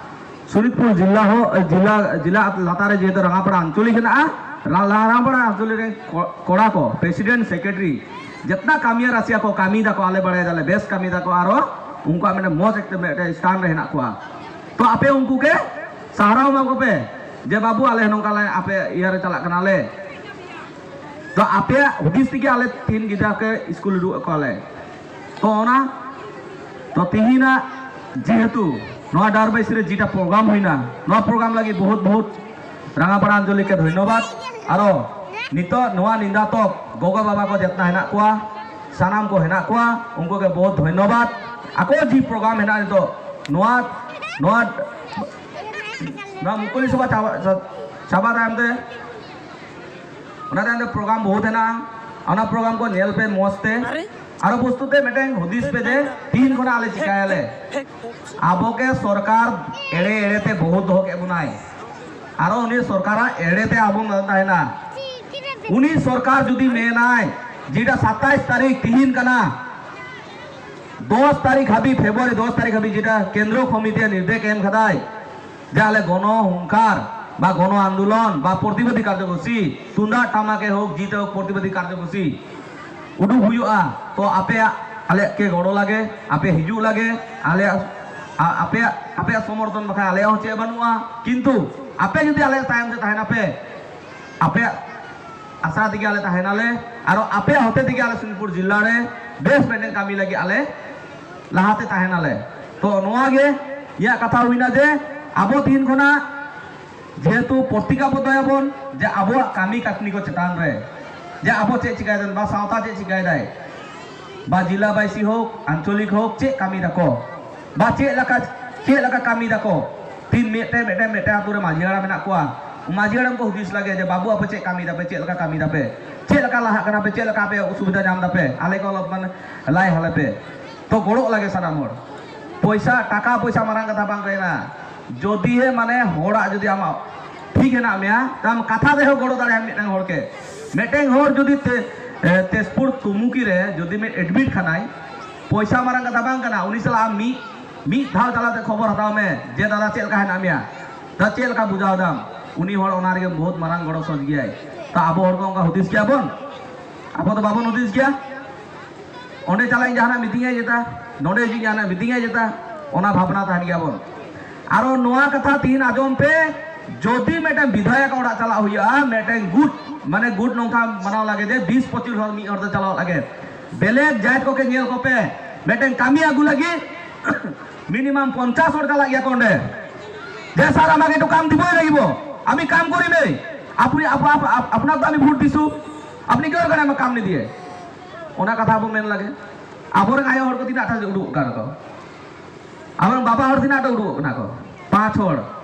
ᱥᱳᱱᱤᱛᱯᱩᱨ ᱡᱤᱞᱟ ᱦᱚᱸ, ᱡᱤᱞᱟ, ᱡᱤᱞᱟ ᱞᱟᱛᱟᱨ ᱨᱮ ᱡᱮᱦᱮᱛᱩ ᱨᱟᱝᱟᱯᱟᱲᱟ ᱟᱧᱪᱚᱞᱤᱠ ᱦᱮᱱᱟᱜᱼᱟ, ᱨᱟ-, ᱨᱟᱝᱟᱯᱟᱲᱟ ᱟᱧᱪᱚᱞᱤᱠ ᱨᱮᱱ ᱠᱚ-, ᱠᱚᱲᱟ ᱠᱚ, ᱯᱨᱮᱥᱤᱰᱮᱱᱴ, ᱥᱮᱠᱨᱮᱴᱟᱨᱤ, ᱡᱮᱛᱱᱟ ᱠᱟᱹᱢᱤᱭᱟᱹ ᱨᱟᱥᱤᱭᱟ ᱠᱚ ᱠᱟᱹᱢᱤ ᱫᱟᱠᱚ, ᱟᱞᱮ ᱵᱟᱲᱟᱭ ᱫᱟᱞᱮ ᱵᱮᱥ ᱠᱟᱹᱢᱤ ᱫᱟᱠᱚ, ᱟᱨᱚ ᱩᱱᱠᱩᱣᱟᱜ ᱢᱤᱫᱴᱮᱱ ᱢᱚᱡᱽ ᱮᱠᱴᱮ ᱢᱤᱫᱴᱮᱱ ᱥᱛᱷᱟᱱ ᱨᱮ ᱦᱮᱱᱟᱜ ᱠᱚᱣᱟ᱾ ᱛᱚ ᱟᱯᱮ ᱩᱱᱠᱩ ᱜᱮ ᱥᱟᱦᱟᱨᱟᱣ ᱮᱢᱟ ᱠᱚᱯᱮ ᱡᱮ, "ᱵᱟᱹᱵᱩ, ᱟᱞᱮ ᱱᱚᱝᱠᱟ ᱞᱮ ᱟᱯᱮ ᱤᱭᱟᱹ ᱨᱮ ᱪᱟᱞᱟᱜ ᱠᱟᱱᱟᱞᱮ, ᱛᱚ ᱟᱯᱮᱭᱟᱜ ᱦᱩᱫᱤᱥ ᱛᱮᱜᱮ ᱟᱞᱮ ᱛᱤᱦᱤᱧ ᱜᱤᱫᱽᱨᱟᱹ ᱠᱚ ᱥᱠᱩᱞ ᱩᱰᱩᱠ ᱮᱫ ᱠᱚᱣᱟᱞᱮ᱾" ᱛᱚ ᱚᱱᱟ, ᱛᱚ ᱛᱤᱦᱤᱧᱟᱜ ᱡᱮᱦᱮᱛᱩ ᱱᱚᱣᱟ ᱰᱟᱨᱵᱟᱭᱥᱤ ᱨᱮ ᱡᱮᱴᱟ ᱯᱨᱳᱜᱨᱟᱢ ᱦᱩᱭᱱᱟ, ᱱᱚᱣᱟ ᱯᱨᱳᱜᱨᱟᱢ ᱞᱟᱹᱜᱤᱫ ᱵᱚᱦᱩᱛ ᱵᱚᱦᱩᱛ ᱨᱟᱝᱟᱯᱟᱲᱟ ᱟᱧᱪᱚᱞᱤᱠ ᱠᱮ ᱫᱷᱚᱱᱭᱚᱵᱟᱫ᱾ ᱟᱨᱚ ᱱᱤᱛᱚᱜ ᱱᱚᱣᱟ ᱱᱤᱫᱟ ᱛᱚᱠ ᱜᱚᱜᱚ ᱵᱟᱵᱟ ᱠᱚ ᱡᱮᱛᱱᱟ ᱦᱮᱱᱟᱜ ᱠᱚᱣᱟ, ᱥᱟᱱᱟᱢ ᱠᱚ ᱦᱮᱱᱟᱜ ᱠᱚᱣᱟ, ᱩᱱᱠᱩ ᱜᱮ ᱵᱚᱦᱩᱛ ᱫᱷᱚᱱᱭᱚᱵᱟᱫ᱾ ᱟᱠᱚ ᱡᱮ ᱯᱨᱳᱜᱨᱟᱢ ᱦᱮᱱᱟᱜ ᱱᱤᱛᱚᱜ ᱱᱚᱣᱟ, ᱱᱚᱣᱟ, ᱱᱚᱣᱟ ᱢᱩᱠᱩᱞᱤ ᱥᱚᱵᱷᱟ ᱪᱟᱵᱟ, ᱪᱟᱵᱟ ᱛᱟᱭᱚᱢ ᱛᱮ, ᱚᱱᱟ ᱛᱟᱭᱚᱢ ᱛᱮ ᱯᱨᱳᱜᱨᱟᱢ ᱵᱚᱦᱩᱛ ᱦᱮᱱᱟᱜᱼᱟ, ᱚᱱᱟ ᱯᱨᱳᱜᱨᱟᱢ ᱠᱚ ᱧᱮᱞ ᱯᱮ ᱢᱚᱡᱽ ᱛᱮ᱾ ᱟᱨᱚ ᱵᱚᱥᱛᱩ ᱛᱮ ᱢᱤᱫᱴᱮᱱ ᱦᱩᱫᱤᱥ ᱯᱮ ᱡᱮ ᱛᱤᱦᱤᱧ ᱠᱷᱚᱱᱟᱜ ᱟᱞᱮ ᱪᱤᱠᱟᱭᱟᱞᱮ᱾ ᱟᱵᱚ ᱜᱮ ᱥᱚᱨᱠᱟᱨ ᱮᱲᱮ ᱮᱲᱮ ᱛᱮ ᱵᱚᱦᱩᱛ ᱫᱚᱦᱚ ᱠᱮᱫ ᱵᱚᱱᱟᱭ᱾ ᱟᱨᱚ ᱩᱱᱤ ᱥᱚᱨᱠᱟᱨᱟᱜ ᱮᱲᱮ ᱛᱮ ᱟᱵᱚ ᱵᱚᱱ ᱛᱟᱦᱮᱱᱟ᱾ ᱩᱱᱤ ᱥᱚᱨᱠᱟᱨ ᱡᱩᱫᱤ ᱢᱮᱱᱟᱭ ᱡᱮᱴᱟ ᱥᱟᱛᱟᱭᱤᱥ ᱛᱟᱹᱨᱤᱠᱷ ᱛᱤᱦᱤᱧ ᱠᱟᱱᱟ, ᱫᱚᱥ ᱛᱟᱹᱨᱤᱠᱷ ᱦᱟᱹᱵᱤᱡ, ᱯᱷᱮᱵᱽᱨᱩᱣᱟᱨᱤ ᱫᱚᱥ ᱛᱟᱹᱨᱤᱠᱷ ᱦᱟᱹᱵᱤᱡ ᱡᱮᱴᱟ ᱠᱮᱱᱫᱨᱚ ᱠᱚᱢᱤᱴᱤ ᱱᱤᱨᱫᱮᱥ ᱮᱢ ᱠᱟᱫᱟᱭ ᱡᱮ ᱟᱞᱮ ᱜᱚᱱᱚ ᱦᱩᱝᱠᱟᱨ ᱵᱟ ᱜᱚᱱᱚ ᱟᱱᱫᱳᱞᱚᱱ ᱵᱟ ᱯᱨᱚᱛᱤᱵᱟᱫী ᱠᱟᱨᱡᱚᱥᱩᱪᱤ, ᱛᱩᱢᱫᱟᱜ ᱴᱟᱢᱟᱠ ᱮ ᱦᱳᱠ, ᱡᱤᱛ ᱮ ᱦᱳᱠ, ᱯᱨᱚᱛᱤᱵᱟᱫী ᱠᱟᱨᱡᱚᱥᱩᱪᱤ ᱩᱰᱩᱠ ᱦᱩᱭᱩᱜᱼᱟ᱾ ᱛᱚ ᱟᱯᱮᱭᱟᱜ ᱟᱞᱮᱭᱟᱜ ᱠᱮ ᱜᱚᱲᱚ ᱞᱟᱜᱮ, ᱟᱯᱮ ᱦᱤᱡᱩᱜ ᱞᱟᱜᱮ, ᱟᱞᱮᱭᱟᱜ, ᱟ-, ᱟᱯᱮᱭᱟᱜ, ᱟᱯᱮᱭᱟᱜ ᱥᱚᱢᱚᱨᱛᱷᱚᱱ ᱵᱟᱠᱷᱟᱱ ᱟᱞᱮᱭᱟᱜ ᱦᱚᱸ ᱪᱮᱫ ᱵᱟᱹᱱᱩᱜᱼᱟ᱾ ᱠᱤᱱᱛᱩ ᱟᱯᱮ ᱡᱩᱫᱤ ᱟᱞᱮᱭᱟᱜ ᱛᱟᱭᱚᱢ ᱛᱮ ᱛᱟᱦᱮᱱᱟᱯᱮ, ᱟᱯᱮᱭᱟᱜ ᱟᱥᱨᱟ ᱛᱮᱜᱮ ᱟᱞᱮ ᱛᱟᱦᱮᱱᱟᱞᱮ, ᱟᱨᱚ ᱟᱯᱮᱭᱟᱜ ᱦᱚᱛᱮ ᱛᱮᱜᱮ ᱟᱞᱮ ᱥᱳᱱᱤᱛᱯᱩᱨ ᱡᱤᱞᱟ ᱨᱮ ᱵᱮᱥ ᱢᱤᱫᱴᱮᱱ ᱠᱟᱹᱢᱤ ᱞᱟᱹᱜᱤᱫ ᱟᱞᱮ ᱞᱟᱦᱟᱛᱮ ᱛᱟᱦᱮᱱᱟᱞᱮ᱾ ᱛᱚ ᱱᱚᱣᱟ ᱜᱮ ᱤᱧᱟᱹᱜ ᱠᱟᱛᱷᱟ ᱦᱩᱭᱱᱟ ᱡᱮ ᱟᱵᱚ ᱛᱤᱦᱤᱧ ᱠᱷᱚᱱᱟᱜ ᱡᱮᱦᱮᱛᱩ ᱯᱨᱚᱛᱤᱜᱟᱵᱚ ᱫᱚᱭᱟᱵᱚᱱ ᱡᱮ ᱟᱵᱚᱣᱟᱜ ᱠᱟᱹᱢᱤ ᱠᱟᱹᱥᱱᱤ ᱠᱚ ᱪᱮᱛᱟᱱ ᱨᱮ, ᱡᱮ ᱟᱵᱚ ᱪᱮᱫ ᱪᱤᱠᱟᱭ ᱫᱟᱵᱚᱱ, ᱵᱟ ᱥᱟᱶᱛᱟ ᱪᱮᱫ ᱪᱤᱠᱟᱭ ᱫᱟᱭ, ᱵᱟ ᱡᱮᱞᱟ ᱵᱟᱭᱥᱤ ᱦᱳᱠ, ᱟᱧᱪᱚᱞᱤᱠ ᱦᱳᱠ, ᱪᱮᱫ ᱠᱟᱹᱢᱤ ᱫᱟᱠᱚ, ᱵᱟ ᱪᱮᱫ ᱞᱮᱠᱟ, ᱪᱮᱫ ᱞᱮᱠᱟ ᱠᱟᱹᱢᱤ ᱫᱟᱠᱚ᱾ ᱛᱤᱱ ᱢᱤᱫᱴᱮᱱ, ᱢᱤᱫᱴᱮᱱ, ᱢᱤᱫᱴᱮᱱ ᱟᱛᱳ ᱨᱮ ᱢᱟᱹᱡᱷᱤ ᱦᱟᱲᱟᱢ ᱢᱮᱱᱟᱜ ᱠᱚᱣᱟ, ᱢᱟᱹᱡᱷᱤ ᱦᱟᱲᱟᱢ ᱠᱚ ᱦᱩᱫᱤᱥ ᱞᱟᱜᱮ ᱡᱮ, "ᱵᱟᱹᱵᱩ, ᱟᱯᱮ ᱪᱮᱫ ᱠᱟᱹᱢᱤ ᱫᱟᱯᱮ, ᱪᱮᱫ ᱞᱮᱠᱟ ᱠᱟᱹᱢᱤ ᱫᱟᱯᱮ, ᱪᱮᱫ ᱞᱮᱠᱟ ᱞᱟᱦᱟᱜ ᱠᱟᱱᱟ ᱯᱮ, ᱪᱮᱫ ᱞᱮᱠᱟ ᱟᱯᱮ ᱥᱩᱵᱤᱫᱷᱟ ᱧᱟᱢ ᱫᱟᱯᱮ, ᱟᱞᱮ ᱠᱚ ᱢᱟᱱᱮ ᱞᱟᱭ ᱦᱟᱞᱮ ᱯᱮ᱾" ᱛᱚ ᱜᱚᱲᱚᱜ ᱞᱟᱜᱮ ᱥᱟᱱᱟᱢ ᱦᱚᱲ᱾ ᱯᱚᱭᱥᱟ, ᱴᱟᱠᱟ ᱯᱚᱭᱥᱟ ᱢᱟᱨᱟᱝ ᱠᱟᱛᱷᱟ ᱵᱟᱝ ᱠᱟᱱᱟ᱾ ᱡᱚᱫᱤ ᱦᱮ ᱢᱟᱱᱮ ᱦᱚᱲᱟᱜ ᱡᱩᱫᱤ ᱟᱢᱟᱜ ᱴᱷᱤᱠ ᱦᱮᱱᱟᱜ ᱢᱮᱭᱟ, ᱛᱟᱢ ᱠᱟᱛᱷᱟ ᱛᱮᱦᱚᱸ ᱜᱚᱲᱚ ᱫᱟᱲᱮᱭᱟᱜᱼᱟ ᱢᱤᱫᱴᱟᱝ ᱦᱚᱲ ᱜᱮ᱾ ᱢᱤᱫᱴᱟᱝ ᱦᱚᱲ ᱡᱩᱫᱤ ᱛᱮ, ᱮ, ᱛᱮᱡᱽᱯᱩᱨ ᱛᱩᱢᱩᱠᱤ ᱨᱮ ᱡᱩᱫᱤ ᱢᱤᱫ ᱮᱰᱢᱤᱴ ᱠᱷᱟᱱᱟᱭ, ᱯᱚᱭᱥᱟ ᱢᱟᱨᱟᱝ ᱠᱟᱛᱷᱟ ᱵᱟᱝ ᱠᱟᱱᱟ, ᱩᱱᱤ ᱥᱟᱞᱟᱜ ᱟᱢ ᱢᱤᱫ, ᱢᱤᱫ ᱫᱷᱟᱣ ᱪᱟᱞᱟᱣ ᱛᱮ ᱠᱷᱚᱵᱚᱨ ᱦᱟᱛᱟᱣ ᱢᱮ ᱡᱮ, "ᱫᱟᱫᱟ, ᱪᱮᱫ ᱞᱮᱠᱟ ᱦᱮᱱᱟᱜ ᱢᱮᱭᱟ? ᱫᱟ, ᱪᱮᱫ ᱞᱮᱠᱟ ᱵᱩᱡᱷᱟᱹᱣ ᱫᱟᱢ?" ᱩᱱᱤ ᱦᱚᱲ ᱚᱱᱟ ᱨᱮᱜᱮ ᱵᱚᱦᱩᱛ ᱢᱟᱨᱟᱝ ᱜᱚᱲᱚ ᱥᱚᱡᱽ ᱜᱮᱭᱟᱭ᱾ ᱛᱚ ᱟᱵᱚ ᱦᱚᱲ ᱠᱚ ᱚᱱᱠᱟ ᱦᱩᱫᱤᱥ ᱜᱮᱭᱟ ᱵᱚᱱ? ᱟᱵᱚ ᱫᱚ ᱵᱟᱵᱚᱱ ᱦᱩᱫᱤᱥ ᱜᱮᱭᱟ᱾ ᱚᱸᱰᱮ ᱪᱟᱞᱟᱜ ᱤᱧ ᱡᱟᱦᱟᱱᱟᱜ ᱢᱤᱛᱟᱹᱧᱟᱭ ᱡᱮᱛᱟ, ᱱᱚᱸᱰᱮ ᱦᱤᱡᱩᱜ ᱤᱧ ᱡᱟᱦᱟᱱᱟᱜ ᱢᱤᱛᱟᱹᱧᱟᱭ ᱡᱮᱛᱟ, ᱚᱱᱟ ᱵᱷᱟᱵᱽᱱᱟ ᱛᱟᱦᱮᱱ ᱜᱮᱭᱟ ᱵᱚᱱ᱾ ᱟᱨᱚ ᱱᱚᱣᱟ ᱠᱟᱛᱷᱟ ᱛᱤᱦᱤᱧ ᱟᱸᱡᱚᱢ ᱯᱮ, ᱡᱩᱫᱤ ᱢᱤᱫᱴᱟᱝ ᱵᱤᱫᱷᱟᱭᱚᱠ ᱚᱲᱟᱜ ᱪᱟᱞᱟᱜ ᱦᱩᱭᱩᱜᱼᱟ, ᱢᱤᱫᱴᱟᱝ ᱜᱩᱴ, ᱢᱟᱱᱮ ᱜᱩᱴ ᱱᱚᱝᱠᱟ ᱢᱟᱱᱟᱣ ᱞᱟᱹᱜᱤᱫ ᱡᱮ ᱵᱤᱥ ᱯᱚᱸᱪᱤᱥ ᱦᱚᱲ ᱢᱤᱫ ᱦᱚᱲ ᱛᱮ ᱪᱟᱞᱟᱣ ᱞᱟᱹᱜᱤᱫ, ᱵᱮᱞᱮᱠ ᱡᱟᱹᱛ ᱠᱚᱜᱮ ᱧᱮᱞ ᱠᱚᱯᱮ, ᱢᱤᱫᱴᱟᱝ ᱠᱟᱹᱢᱤ ᱟᱹᱜᱩ ᱞᱟᱹᱜᱤᱫ ᱢᱤᱱᱤᱢᱟᱢ ᱯᱚᱧᱪᱟᱥ ᱦᱚᱲ ᱪᱟᱞᱟᱜ ᱜᱮᱭᱟ ᱠᱚ ᱚᱸᱰᱮ᱾ যে স্যার আমাকে একটু কাম দিবই লাগিব, আমি কাম করি নেই, আপনি আপ- আপ- আপ- আপোনাক তো আমি ভোট দিছো, আপনি কিহৰ কাৰণে আমাক কাম নিদিয়ে? ᱚᱱᱟ ᱠᱟᱛᱷᱟ ᱵᱚ ᱢᱮᱱ ᱞᱟᱹᱜᱤᱫ᱾ ᱟᱵᱚᱨᱮᱱ ᱟᱭᱳ ᱦᱚᱲ ᱠᱚ ᱛᱤᱱᱟᱹᱜ ᱴᱟ ᱩᱰᱩᱠᱚᱜ ᱠᱟᱱᱟ ᱠᱚ? ᱟᱵᱚᱨᱮᱱ ᱵᱟᱵᱟ ᱦᱚᱲ ᱛᱤᱱᱟᱹᱜ ᱴᱟ ᱩᱰᱩᱠᱚᱜ ᱠᱟᱱᱟ ᱠᱚ? ᱯᱟᱸᱪ ᱦᱚᱲ,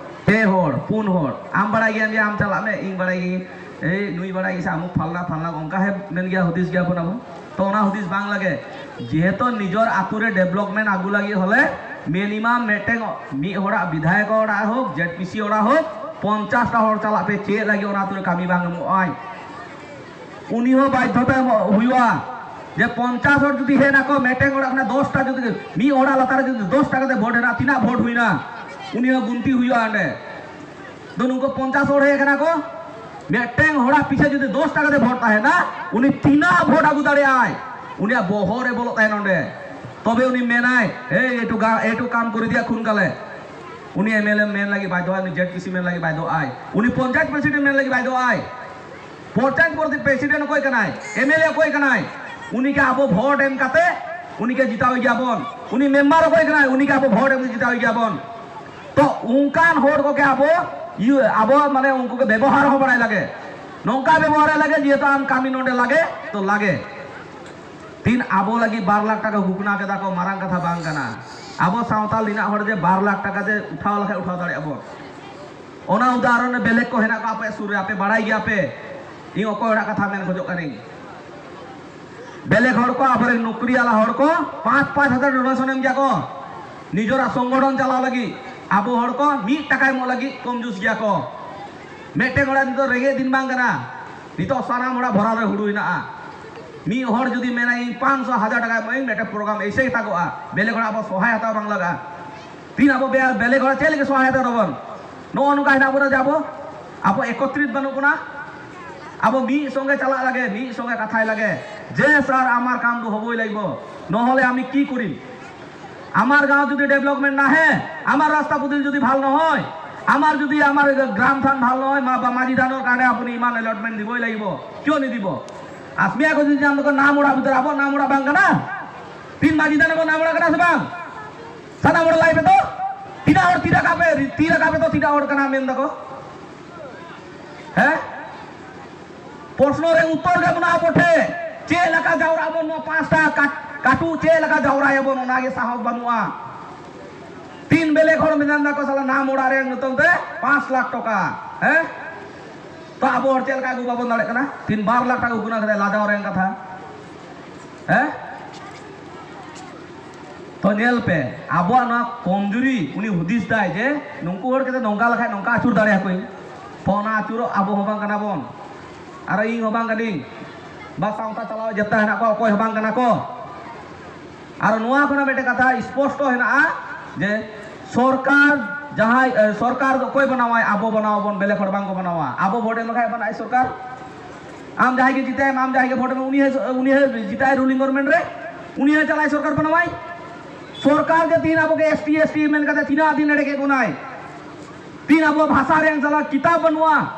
ᱯᱮ ᱦᱚᱲ, ᱯᱩᱱ ᱦᱚᱲ᱾ ᱟᱢ ᱵᱟᱲᱟᱭ ᱜᱮᱭᱟᱢ ᱡᱮ ᱟᱢ ᱪᱟᱞᱟᱜ ᱢᱮ, ᱤᱧ ᱵᱟᱲᱟᱭ ᱜᱤᱭᱟᱹᱧ, ᱮᱭ ᱱᱩᱭ ᱵᱟᱲᱟᱭ ᱜᱮᱭᱟ ᱥᱮ ᱟᱢᱩᱠ ᱯᱷᱟᱞᱱᱟ ᱯᱷᱟᱞᱱᱟ, ᱚᱱᱠᱟ ᱦᱮ ᱢᱮᱱ ᱜᱮᱭᱟ, ᱦᱩᱫᱤᱥ ᱜᱮᱭᱟ ᱵᱚᱱ ᱟᱵᱚ᱾ ᱛᱚ ᱚᱱᱟ ᱦᱩᱫᱤᱥ ᱵᱟᱝ ᱞᱟᱜᱮ᱾ ᱡᱮᱦᱮᱛᱩ ᱱᱤᱡᱚᱨ ᱟᱛᱩ ᱨᱮ ᱰᱮᱵᱷᱞᱚᱯᱢᱮᱱᱴ ᱟᱹᱜᱩ ᱞᱟᱹᱜᱤᱫ ᱦᱚᱞᱮ ᱢᱤᱱᱤᱢᱟᱢ ᱢᱤᱫᱴᱮᱱ ᱢᱤᱫ ᱦᱚᱲᱟᱜ ᱵᱤᱫᱷᱟᱭᱚᱠ ᱚᱲᱟᱜ ᱦᱳᱠ, ᱡᱮᱰ ᱯᱤ ᱥᱤ ᱚᱲᱟᱜ ᱦᱳᱠ, ᱯᱚᱧᱪᱟᱥ ᱴᱟ ᱦᱚᱲ ᱪᱟᱞᱟᱜ ᱯᱮ, ᱪᱮᱫ ᱞᱟᱹᱜᱤᱫ ᱚᱱᱟ ᱟᱛᱩ ᱨᱮ ᱠᱟᱹᱢᱤ ᱵᱟᱝ ᱮᱢᱚᱜ ᱟᱭ? ᱩᱱᱤ ᱦᱚᱸ ᱵᱟᱫᱽᱫᱷᱚᱛᱟ ᱮᱢᱚᱜ ᱦᱩᱭᱩᱜᱼᱟ᱾ ᱡᱮ ᱯᱚᱧᱪᱟᱥ ᱦᱚᱲ ᱡᱩᱫᱤ ᱦᱮᱡ ᱱᱟᱠᱚ, ᱢᱤᱫᱴᱮᱱ ᱚᱲᱟᱜ ᱠᱷᱚᱱᱟᱜ ᱫᱚᱥ ᱴᱟ ᱡᱩᱫᱤ, ᱢᱤᱫ ᱚᱲᱟᱜ ᱞᱟᱛᱟᱨ ᱨᱮ ᱡᱩᱫᱤ ᱫᱚᱥ ᱴᱟ ᱠᱟᱛᱮ ᱵᱷᱳᱴ ᱦᱮᱱᱟᱜᱼᱟ, ᱛᱤᱱᱟᱹᱜ ᱵᱷᱳᱴ ᱦᱩᱭᱱᱟ? ᱩᱱᱤ ᱦᱚᱸ ᱜᱩᱱᱛᱤ ᱦᱩᱭᱩᱜᱼᱟ ᱚᱸᱰᱮ᱾ ᱫᱚ ᱱᱩᱠᱩ ᱯᱚᱧᱪᱟᱥ ᱦᱚᱲ ᱦᱮᱡ ᱠᱟᱱᱟ ᱠᱚ, ᱢᱤᱫᱴᱮᱱ ᱦᱚᱲᱟᱜ ᱯᱤᱪᱷᱮ ᱡᱩᱫᱤ ᱫᱚᱥ ᱴᱟ ᱠᱟᱛᱮ ᱵᱷᱳᱴ ᱛᱟᱦᱮᱱᱟ, ᱩᱱᱤ ᱛᱤᱱᱟᱹᱜ ᱵᱷᱳᱴ ᱟᱹᱜᱩ ᱫᱟᱲᱮᱭᱟᱜᱼᱟᱭ? ᱩᱱᱤᱭᱟᱜ ᱵᱚᱦᱚᱜ ᱨᱮ ᱵᱚᱞᱚᱜ ᱛᱟᱦᱮᱱᱟ ᱚᱸᱰᱮ᱾ ᱛᱚᱵᱮ ᱩᱱᱤ ᱢᱮᱱᱟᱭ, "ᱮᱭ, ᱮᱴᱩ ᱜᱟ-, ᱮᱴᱩ ᱠᱟᱢ ᱠᱚᱨᱤ ᱫᱤᱭᱟ ᱠᱷᱩᱱ ᱠᱟᱞᱮ।" ᱩᱱᱤ ᱮᱢ ᱮᱞ ᱮ ᱢᱮᱱ ᱞᱟᱹᱜᱤᱫ ᱵᱟᱭ ᱫᱚᱦᱚᱜᱼᱟᱭ, ᱩᱱᱤ ᱡᱮᱰ ᱯᱤ ᱥᱤ ᱢᱮᱱ ᱞᱟᱹᱜᱤᱫ ᱵᱟᱭ ᱫᱚᱦᱚᱜᱼᱟᱭ, ᱩᱱᱤ ᱯᱚᱧᱪᱟᱭᱮᱛ ᱯᱨᱮᱥᱤᱰᱮᱱᱴ ᱢᱮᱱ ᱞᱟᱹᱜᱤᱫ ᱵᱟᱭ ᱫᱚᱦᱚᱜᱼᱟᱭ᱾ ᱯᱚᱧᱪᱟᱭᱮᱛ ᱯᱨᱮᱥᱤᱰᱮᱱᱴ ᱚᱠᱚᱭ ᱠᱟᱱᱟᱭ? ᱮᱢ ᱮᱞ ᱮ ᱚᱠᱚᱭ ᱠᱟᱱᱟᱭ? ᱩᱱᱤ ᱜᱮ ᱟᱵᱚ ᱵᱷᱳᱴ ᱮᱢ ᱠᱟᱛᱮ ᱩᱱᱤ ᱜᱮ ᱡᱤᱛᱟᱣ ᱜᱮᱭᱟ ᱵᱚᱱ᱾ ᱩᱱᱤ ᱢᱮᱢᱵᱟᱨ ᱚᱠᱚᱭ ᱠᱟᱱᱟᱭ? ᱩᱱᱤ ᱜᱮ ᱟᱵᱚ ᱵᱷᱳᱴ ᱮᱢ ᱠᱟᱛᱮ ᱡᱤᱛᱟᱣ ᱜᱮᱭᱟ ᱵᱚᱱ᱾ ᱛᱚ ᱚᱱᱠᱟᱱ ᱦᱚᱲ ᱠᱚᱜᱮ ᱟᱵᱚ ᱤᱭᱟᱹ, ᱟᱵᱚ ᱢᱟᱱᱮ ᱩᱱᱠᱩ ᱜᱮ ᱵᱮᱵᱚᱦᱟᱨ ᱦᱚᱸ ᱵᱟᱲᱟᱭ ᱞᱟᱜᱮ, ᱱᱚᱝᱠᱟ ᱵᱮᱵᱚᱦᱟᱨ ᱞᱟᱜᱮ ᱡᱮᱦᱮᱛᱩ ᱟᱢ ᱠᱟᱹᱢᱤ ᱱᱚᱰᱮ ᱞᱟᱜᱮ ᱛᱚ ᱞᱟᱜᱮ᱾ ᱛᱤᱱ ᱟᱵᱚ ᱞᱟᱹᱜᱤᱫ ᱵᱟᱨ ᱞᱟᱠᱷ ᱴᱟᱠᱟ ᱜᱷᱳᱥᱱᱟ ᱠᱮᱫᱟ ᱠᱚ, ᱢᱟᱨᱟᱝ ᱠᱟᱛᱷᱟ ᱵᱟᱝ ᱠᱟᱱᱟ᱾ ᱟᱵᱚ ᱥᱟᱶᱛᱟ ᱨᱮᱱᱟᱜ ᱦᱚᱲ ᱡᱮ ᱵᱟᱨ ᱞᱟᱠᱷ ᱴᱟᱠᱟ ᱡᱮ ᱩᱴᱷᱟᱣ ᱞᱮᱠᱷᱟᱡ ᱩᱴᱷᱟᱣ ᱫᱟᱲᱮᱭᱟᱜᱼᱟ ᱵᱚᱱ᱾ ᱚᱱᱟ ᱩᱫᱟᱦᱚᱨᱚᱱ ᱨᱮ ᱵᱮᱞᱮᱠ ᱠᱚ ᱦᱮᱱᱟᱜ ᱠᱚᱣᱟ ᱟᱯᱮ ᱥᱩᱨ ᱨᱮ, ᱟᱯᱮ ᱵᱟᱲᱟᱭ ᱜᱮᱭᱟ ᱯᱮ ᱤᱧ ᱚᱠᱚᱭ ᱦᱚᱲᱟᱜ ᱠᱟᱛᱷᱟ ᱢᱮᱱ ᱠᱷᱚᱡᱚᱜ ᱠᱟᱹᱱᱟᱹᱧ᱾ ᱵᱮᱞᱮᱠ ᱦᱚᱲ ᱠᱚ, ᱟᱵᱚᱨᱮᱱ ᱱᱚᱠᱨᱤ ᱟᱞᱟ ᱦᱚᱲ ᱠᱚ ᱯᱟᱸᱪ ᱯᱟᱸᱪ ᱦᱟᱡᱟᱨ ᱰᱳᱱᱮᱥᱚᱱ ᱮᱢ ᱜᱮᱭᱟ ᱠᱚ ᱱᱤᱡᱚᱨᱟᱜ ᱥᱚᱝᱜᱚᱴᱷᱚᱱ ᱪᱟᱞᱟᱣ ᱞᱟᱹᱜᱤᱫ᱾ ᱟᱵᱚ ᱦᱚᱲ ᱠᱚ ᱢᱤᱫ ᱴᱟᱠᱟ ᱮᱢᱚᱜ ᱞᱟᱹᱜᱤᱫ ᱠᱚᱢᱡᱩᱥ ᱜᱮᱭᱟ ᱠᱚ᱾ ᱢᱤᱫᱴᱮᱱ ᱚᱲᱟᱜ ᱱᱤᱛᱚᱜ ᱨᱮᱸᱜᱮᱡ ᱫᱤᱱ ᱵᱟᱝ ᱠᱟᱱᱟ᱾ ᱱᱤᱛᱚᱜ ᱥᱟᱱᱟᱢ ᱚᱲᱟᱜ ᱵᱷᱚᱨᱟᱣ ᱨᱮ ᱦᱩᱲᱩ ᱦᱮᱱᱟᱜᱼᱟ᱾ ᱢᱤᱫ ᱦᱚᱲ ᱡᱩᱫᱤ ᱢᱮᱱᱟ, "ᱤᱧ ᱯᱟᱸᱪᱥᱚ, ᱦᱟᱡᱟᱨ ᱴᱟᱠᱟ ᱮᱢᱟᱹᱧ, ᱢᱤᱫᱴᱮᱱ ᱯᱨᱳᱜᱨᱟᱢ ᱮᱭᱥᱮ ᱜᱮ ᱛᱟᱜᱚᱜᱼᱟ, ᱵᱮᱞᱮ ᱠᱷᱚᱱᱟᱜ ᱟᱵᱚ ᱥᱚᱦᱟᱭ ᱦᱟᱛᱟᱣ ᱵᱟᱝ ᱞᱟᱜᱟᱜᱼᱟ᱾" ᱛᱤᱱ ᱟᱵᱚ ᱵᱮ-, ᱵᱮᱞᱮ ᱠᱷᱚᱱᱟᱜ ᱪᱮᱫ ᱞᱟᱹᱜᱤᱫ ᱥᱚᱦᱟᱭ ᱦᱟᱛᱟᱣ ᱛᱟᱵᱚᱱ? ᱱᱚᱜᱼᱚ ᱱᱚᱝᱠᱟ ᱦᱮᱱᱟᱜ ᱵᱚᱱᱟ ᱡᱮ ᱟᱵᱚ, ᱟᱵᱚ ᱮᱠᱚᱛᱨᱤᱛ ᱵᱟᱹᱱᱩᱜ ᱵᱚᱱᱟ᱾ ᱟᱵᱚ ᱢᱤᱫ ᱥᱚᱸᱜᱮ ᱪᱟᱞᱟᱜ ᱞᱟᱜᱮ, ᱢᱤᱫ ᱥᱚᱸᱜᱮ ᱠᱟᱛᱷᱟᱭ ᱞᱟᱜᱮ যে, "স্যার, আমার কাম তো হবই লাগিব, নহ'লে আমি কি কৰিম?" আমাৰ গাঁৱত যদি ডেভেলপমেণ্ট নাহে, আমাৰ ৰাস্তা পদূলি যদি ভাল নহয়, আমাৰ যদি আমাৰ গ্ৰামখন ভাল নহয়, ᱢᱟ-, ᱵᱟ-, ᱢᱟᱹᱡᱷᱤ ᱫᱷᱟᱱᱚᱨ ᱠᱟᱨᱰᱮ ᱟᱵᱚᱱᱤ ᱤᱢᱟᱱ ᱮᱞᱚᱴᱢᱮᱱᱴ ᱫᱤᱵᱚᱭ ᱞᱟᱹᱜᱤᱫ᱾ ᱠᱤᱭᱚ ᱱᱤᱫᱤᱵᱚ? ᱟᱥᱢᱤᱭᱟ ᱠᱚ ᱡᱩᱫᱤ ᱧᱟᱢ ᱫᱚᱠᱚ ᱱᱟᱢ ᱚᱲᱟᱜ ᱵᱩᱛᱟᱹᱨ, ᱟᱵᱚ ᱱᱟᱢ ᱚᱲᱟᱜ ᱵᱟᱝ ᱠᱟᱱᱟ? ᱛᱤᱱ ᱢᱟᱹᱡᱷᱤ ᱫᱷᱟᱱᱚ ᱵᱚᱱ ᱱᱟᱢ ᱚᱲᱟᱜ ᱠᱟᱱᱟ ᱥᱮ ᱵᱟᱝ? ᱥᱟᱱᱟᱢ ᱦᱚᱲ ᱞᱟᱭ ᱯᱮ ᱛᱚ, ᱛᱤᱱᱟᱹᱜ ᱦᱚᱲ ᱛᱤᱱᱟᱹᱜ ᱠᱟᱯᱮ, ᱛᱤᱱᱟᱹᱜ ᱠᱟᱯᱮ ᱛᱚ ᱛᱤᱱᱟᱹᱜ ᱦᱚᱲ ᱠᱟᱱᱟ ᱢᱮᱱ ᱫᱟᱠᱚ? ᱦᱮᱸ? ᱯᱨᱚᱥᱱᱚ ᱨᱮ ᱩᱛᱛᱚᱨ ᱜᱮ ᱵᱟᱹᱱᱩᱜᱼᱟ ᱟᱵᱚ ᱴᱷᱮᱱ᱾ ᱪᱮᱫ ᱞᱮᱠᱟ ᱡᱟᱣᱨᱟ ᱟᱵᱚᱱ ᱱᱚᱣᱟ ᱯᱟᱸᱪᱴᱟ ᱠᱟᱴ-, ᱠᱟᱹᱴᱩ ᱪᱮᱫ ᱞᱮᱠᱟ ᱡᱟᱣᱨᱟᱭᱟᱵᱚᱱ ᱚᱱᱟᱜᱮ ᱥᱟᱦᱚᱥ ᱵᱟᱹᱱᱩᱜᱼᱟ᱾ ᱛᱤᱱ ᱵᱮᱞᱮ ᱦᱚᱲ ᱢᱮᱱᱟᱜ ᱛᱟᱠᱚ ᱥᱟᱞᱟ ᱱᱟᱢ ᱚᱲᱟᱜ ᱨᱮ ᱧᱩᱛᱩᱢ ᱛᱮ ᱯᱟᱸᱪ ᱞᱟᱠᱷ ᱴᱟᱠᱟ᱾ ᱦᱮᱸ? ᱛᱚ ᱟᱵᱚ ᱦᱚᱲ ᱪᱮᱫ ᱞᱮᱠᱟ ᱟᱹᱜᱩ ᱵᱟᱵᱚᱱ ᱫᱟᱲᱮᱭᱟᱜ ᱠᱟᱱᱟ? ᱛᱤᱱ ᱵᱟᱨ ᱞᱟᱠᱷ ᱴᱟᱠᱟ ᱟᱹᱜᱩ ᱠᱟᱱᱟ ᱠᱟᱛᱮ ᱞᱟᱡᱟᱣ ᱨᱮᱱ ᱠᱟᱛᱷᱟ᱾ ᱦᱮᱸ? ᱛᱚ ᱧᱮᱞ ᱯᱮ, ᱟᱵᱚᱣᱟᱜ ᱱᱚᱣᱟ ᱠᱚᱢᱡᱩᱨᱤ ᱩᱱᱤ ᱦᱩᱫᱤᱥ ᱫᱟᱭ ᱡᱮ ᱱᱩᱠᱩ ᱦᱚᱲ ᱠᱟᱛᱮ ᱱᱚᱝᱠᱟ ᱞᱮᱠᱷᱟᱡ ᱱᱚᱝᱠᱟ ᱟᱹᱪᱩᱨ ᱫᱟᱲᱮᱭᱟᱠᱚᱣᱟᱹᱧ᱾ ᱛᱚ ᱚᱱᱟ ᱟᱹᱪᱩᱨᱚᱜ ᱟᱵᱚ ᱦᱚᱸ ᱵᱟᱝ ᱠᱟᱱᱟ ᱵᱚᱱ, ᱟᱨ ᱤᱧ ᱦᱚᱸ ᱵᱟᱝ ᱠᱟᱹᱱᱟᱹᱧ᱾ ᱵᱟ ᱥᱟᱶᱛᱟ ᱪᱟᱞᱟᱣ ᱡᱮᱛᱮ ᱦᱮᱱᱟᱜ ᱠᱚᱣᱟ, ᱚᱠᱚᱭ ᱦᱚᱸ ᱵᱟᱝ ᱠᱟᱱᱟ ᱠᱚ᱾ ᱟᱨ ᱱᱚᱣᱟ ᱠᱷᱚᱱᱟᱜ ᱢᱤᱫᱴᱮᱱ ᱠᱟᱛᱷᱟ ᱥᱯᱚᱥᱴᱚ ᱦᱮᱱᱟᱜᱼᱟ ᱡᱮ ᱥᱚᱨᱠᱟᱨ ᱡᱟᱦᱟᱸᱭ, ᱮ, ᱥᱚᱨᱠᱟᱨ ᱫᱚ ᱚᱠᱚᱭ ᱵᱮᱱᱟᱣᱟᱭ? ᱟᱵᱚ ᱵᱮᱱᱟᱣ ᱟᱵᱚᱱ, ᱵᱮᱞᱮ ᱦᱚᱲ ᱵᱟᱝ ᱠᱚ ᱵᱮᱱᱟᱣᱟ᱾ ᱟᱵᱚ ᱵᱷᱳᱴ ᱮᱢ ᱞᱮᱠᱷᱟᱡ ᱵᱮᱱᱟᱜᱼᱟᱭ ᱥᱚᱨᱠᱟᱨ᱾ ᱟᱢ ᱡᱟᱦᱟᱸᱭ ᱜᱮ ᱡᱤᱛᱟᱹᱭ ᱮᱢ, ᱟᱢ ᱡᱟᱦᱟᱸᱭ ᱜᱮ ᱵᱷᱳᱴ ᱮᱢ, ᱩᱱᱤ ᱦᱚᱸ, ᱩᱱᱤ ᱦᱚᱸ ᱡᱤᱛᱟᱹᱭ ᱨᱩᱞᱤᱝ ᱜᱚᱵᱷᱚᱨᱱᱢᱮᱱᱴ ᱨᱮ, ᱩᱱᱤ ᱦᱚᱸ ᱪᱟᱞᱟᱜᱼᱟᱭ ᱥᱚᱨᱠᱟᱨ ᱵᱮᱱᱟᱣᱟᱭ᱾ ᱥᱚᱨᱠᱟᱨ ᱡᱮ ᱛᱤᱦᱤᱧ ᱟᱵᱚ ᱜᱮ ᱮᱥ ᱴᱤ, ᱮᱥ ᱴᱤ ᱢᱮᱱ ᱠᱟᱛᱮ ᱛᱤᱱᱟᱹᱜ ᱫᱤᱱ ᱮᱲᱮ ᱠᱮᱫ ᱵᱚᱱᱟᱭ᱾ ᱛᱤᱦᱤᱧ ᱟᱵᱚ ᱵᱷᱟᱥᱟ ᱨᱮᱭᱟᱜ ᱥᱟᱞᱟ ᱠᱤᱛᱟᱵ ᱵᱟᱹᱱᱩᱜᱼᱟ᱾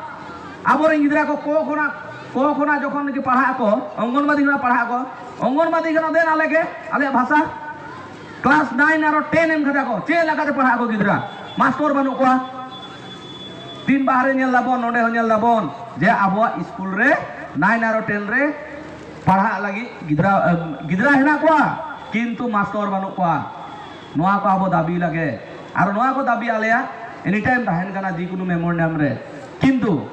ᱟᱵᱚᱨᱮᱱ ᱜᱤᱫᱽᱨᱟᱹ ᱠᱚ ᱠᱚ ᱠᱷᱚᱱᱟᱜ, ᱠᱚ ᱠᱷᱚᱱᱟᱜ ᱡᱚᱠᱷᱚᱱ ᱜᱮ ᱯᱟᱲᱦᱟᱜ ᱟᱠᱚ, ᱚᱝᱜᱚᱱᱵᱟᱫᱤ ᱠᱷᱚᱱᱟᱜ ᱯᱟᱲᱦᱟᱜ ᱟᱠᱚ, ᱚᱝᱜᱚᱱᱵᱟᱫᱤ ᱠᱷᱚᱱᱟᱜ ᱫᱮᱱ ᱟᱞᱮ ᱜᱮ, ᱟᱞᱮᱭᱟᱜ ᱵᱷᱟᱥᱟ᱾ ᱠᱞᱟᱥ ᱱᱟᱭᱤᱱ ᱟᱨᱚ ᱴᱮᱱ ᱮᱢ ᱠᱟᱛᱮ ᱠᱚ ᱪᱮᱫ ᱞᱮᱠᱟᱛᱮ ᱯᱟᱲᱦᱟᱜ ᱟᱠᱚ ᱜᱤᱫᱽᱨᱟᱹ? ᱢᱟᱥᱴᱚᱨ ᱵᱟᱹᱱᱩᱜ ᱠᱚᱣᱟ᱾ ᱛᱤᱱ ᱵᱟᱦᱨᱮ ᱧᱮᱞ ᱫᱟᱵᱚᱱ, ᱱᱚᱰᱮ ᱦᱚᱸ ᱧᱮᱞ ᱫᱟᱵᱚᱱ ᱡᱮ ᱟᱵᱚᱣᱟᱜ ᱥᱠᱩᱞ ᱨᱮ ᱱᱟᱭᱤᱱ ᱟᱨᱚ ᱴᱮᱱ ᱨᱮ ᱯᱟᱲᱦᱟᱜ ᱞᱟᱹᱜᱤᱫ ᱜᱤᱫᱽᱨᱟᱹ, ᱮᱢ, ᱜᱤᱫᱽᱨᱟᱹ ᱦᱮᱱᱟᱜ ᱠᱚᱣᱟ, ᱠᱤᱱᱛᱩ ᱢᱟᱥᱴᱚᱨ ᱵᱟᱹᱱᱩᱜ ᱠᱚᱣᱟ᱾ ᱱᱚᱣᱟ ᱠᱚ ᱟᱵᱚ ᱫᱟᱹᱵᱤ ᱞᱟᱹᱜᱤᱫ, ᱟᱨ ᱱᱚᱣᱟ ᱠᱚ ᱫᱟᱹᱵᱤ ᱟᱞᱮᱭᱟᱜ ᱮᱱᱤ ᱴᱟᱭᱤᱢ ᱛᱟᱦᱮᱱ ᱠᱟᱱᱟ ᱡᱮᱠᱳᱱᱳ ᱢᱮᱢᱳᱨᱮᱱᱰᱟᱢ ᱨᱮ᱾ ᱠᱤᱱᱛᱩ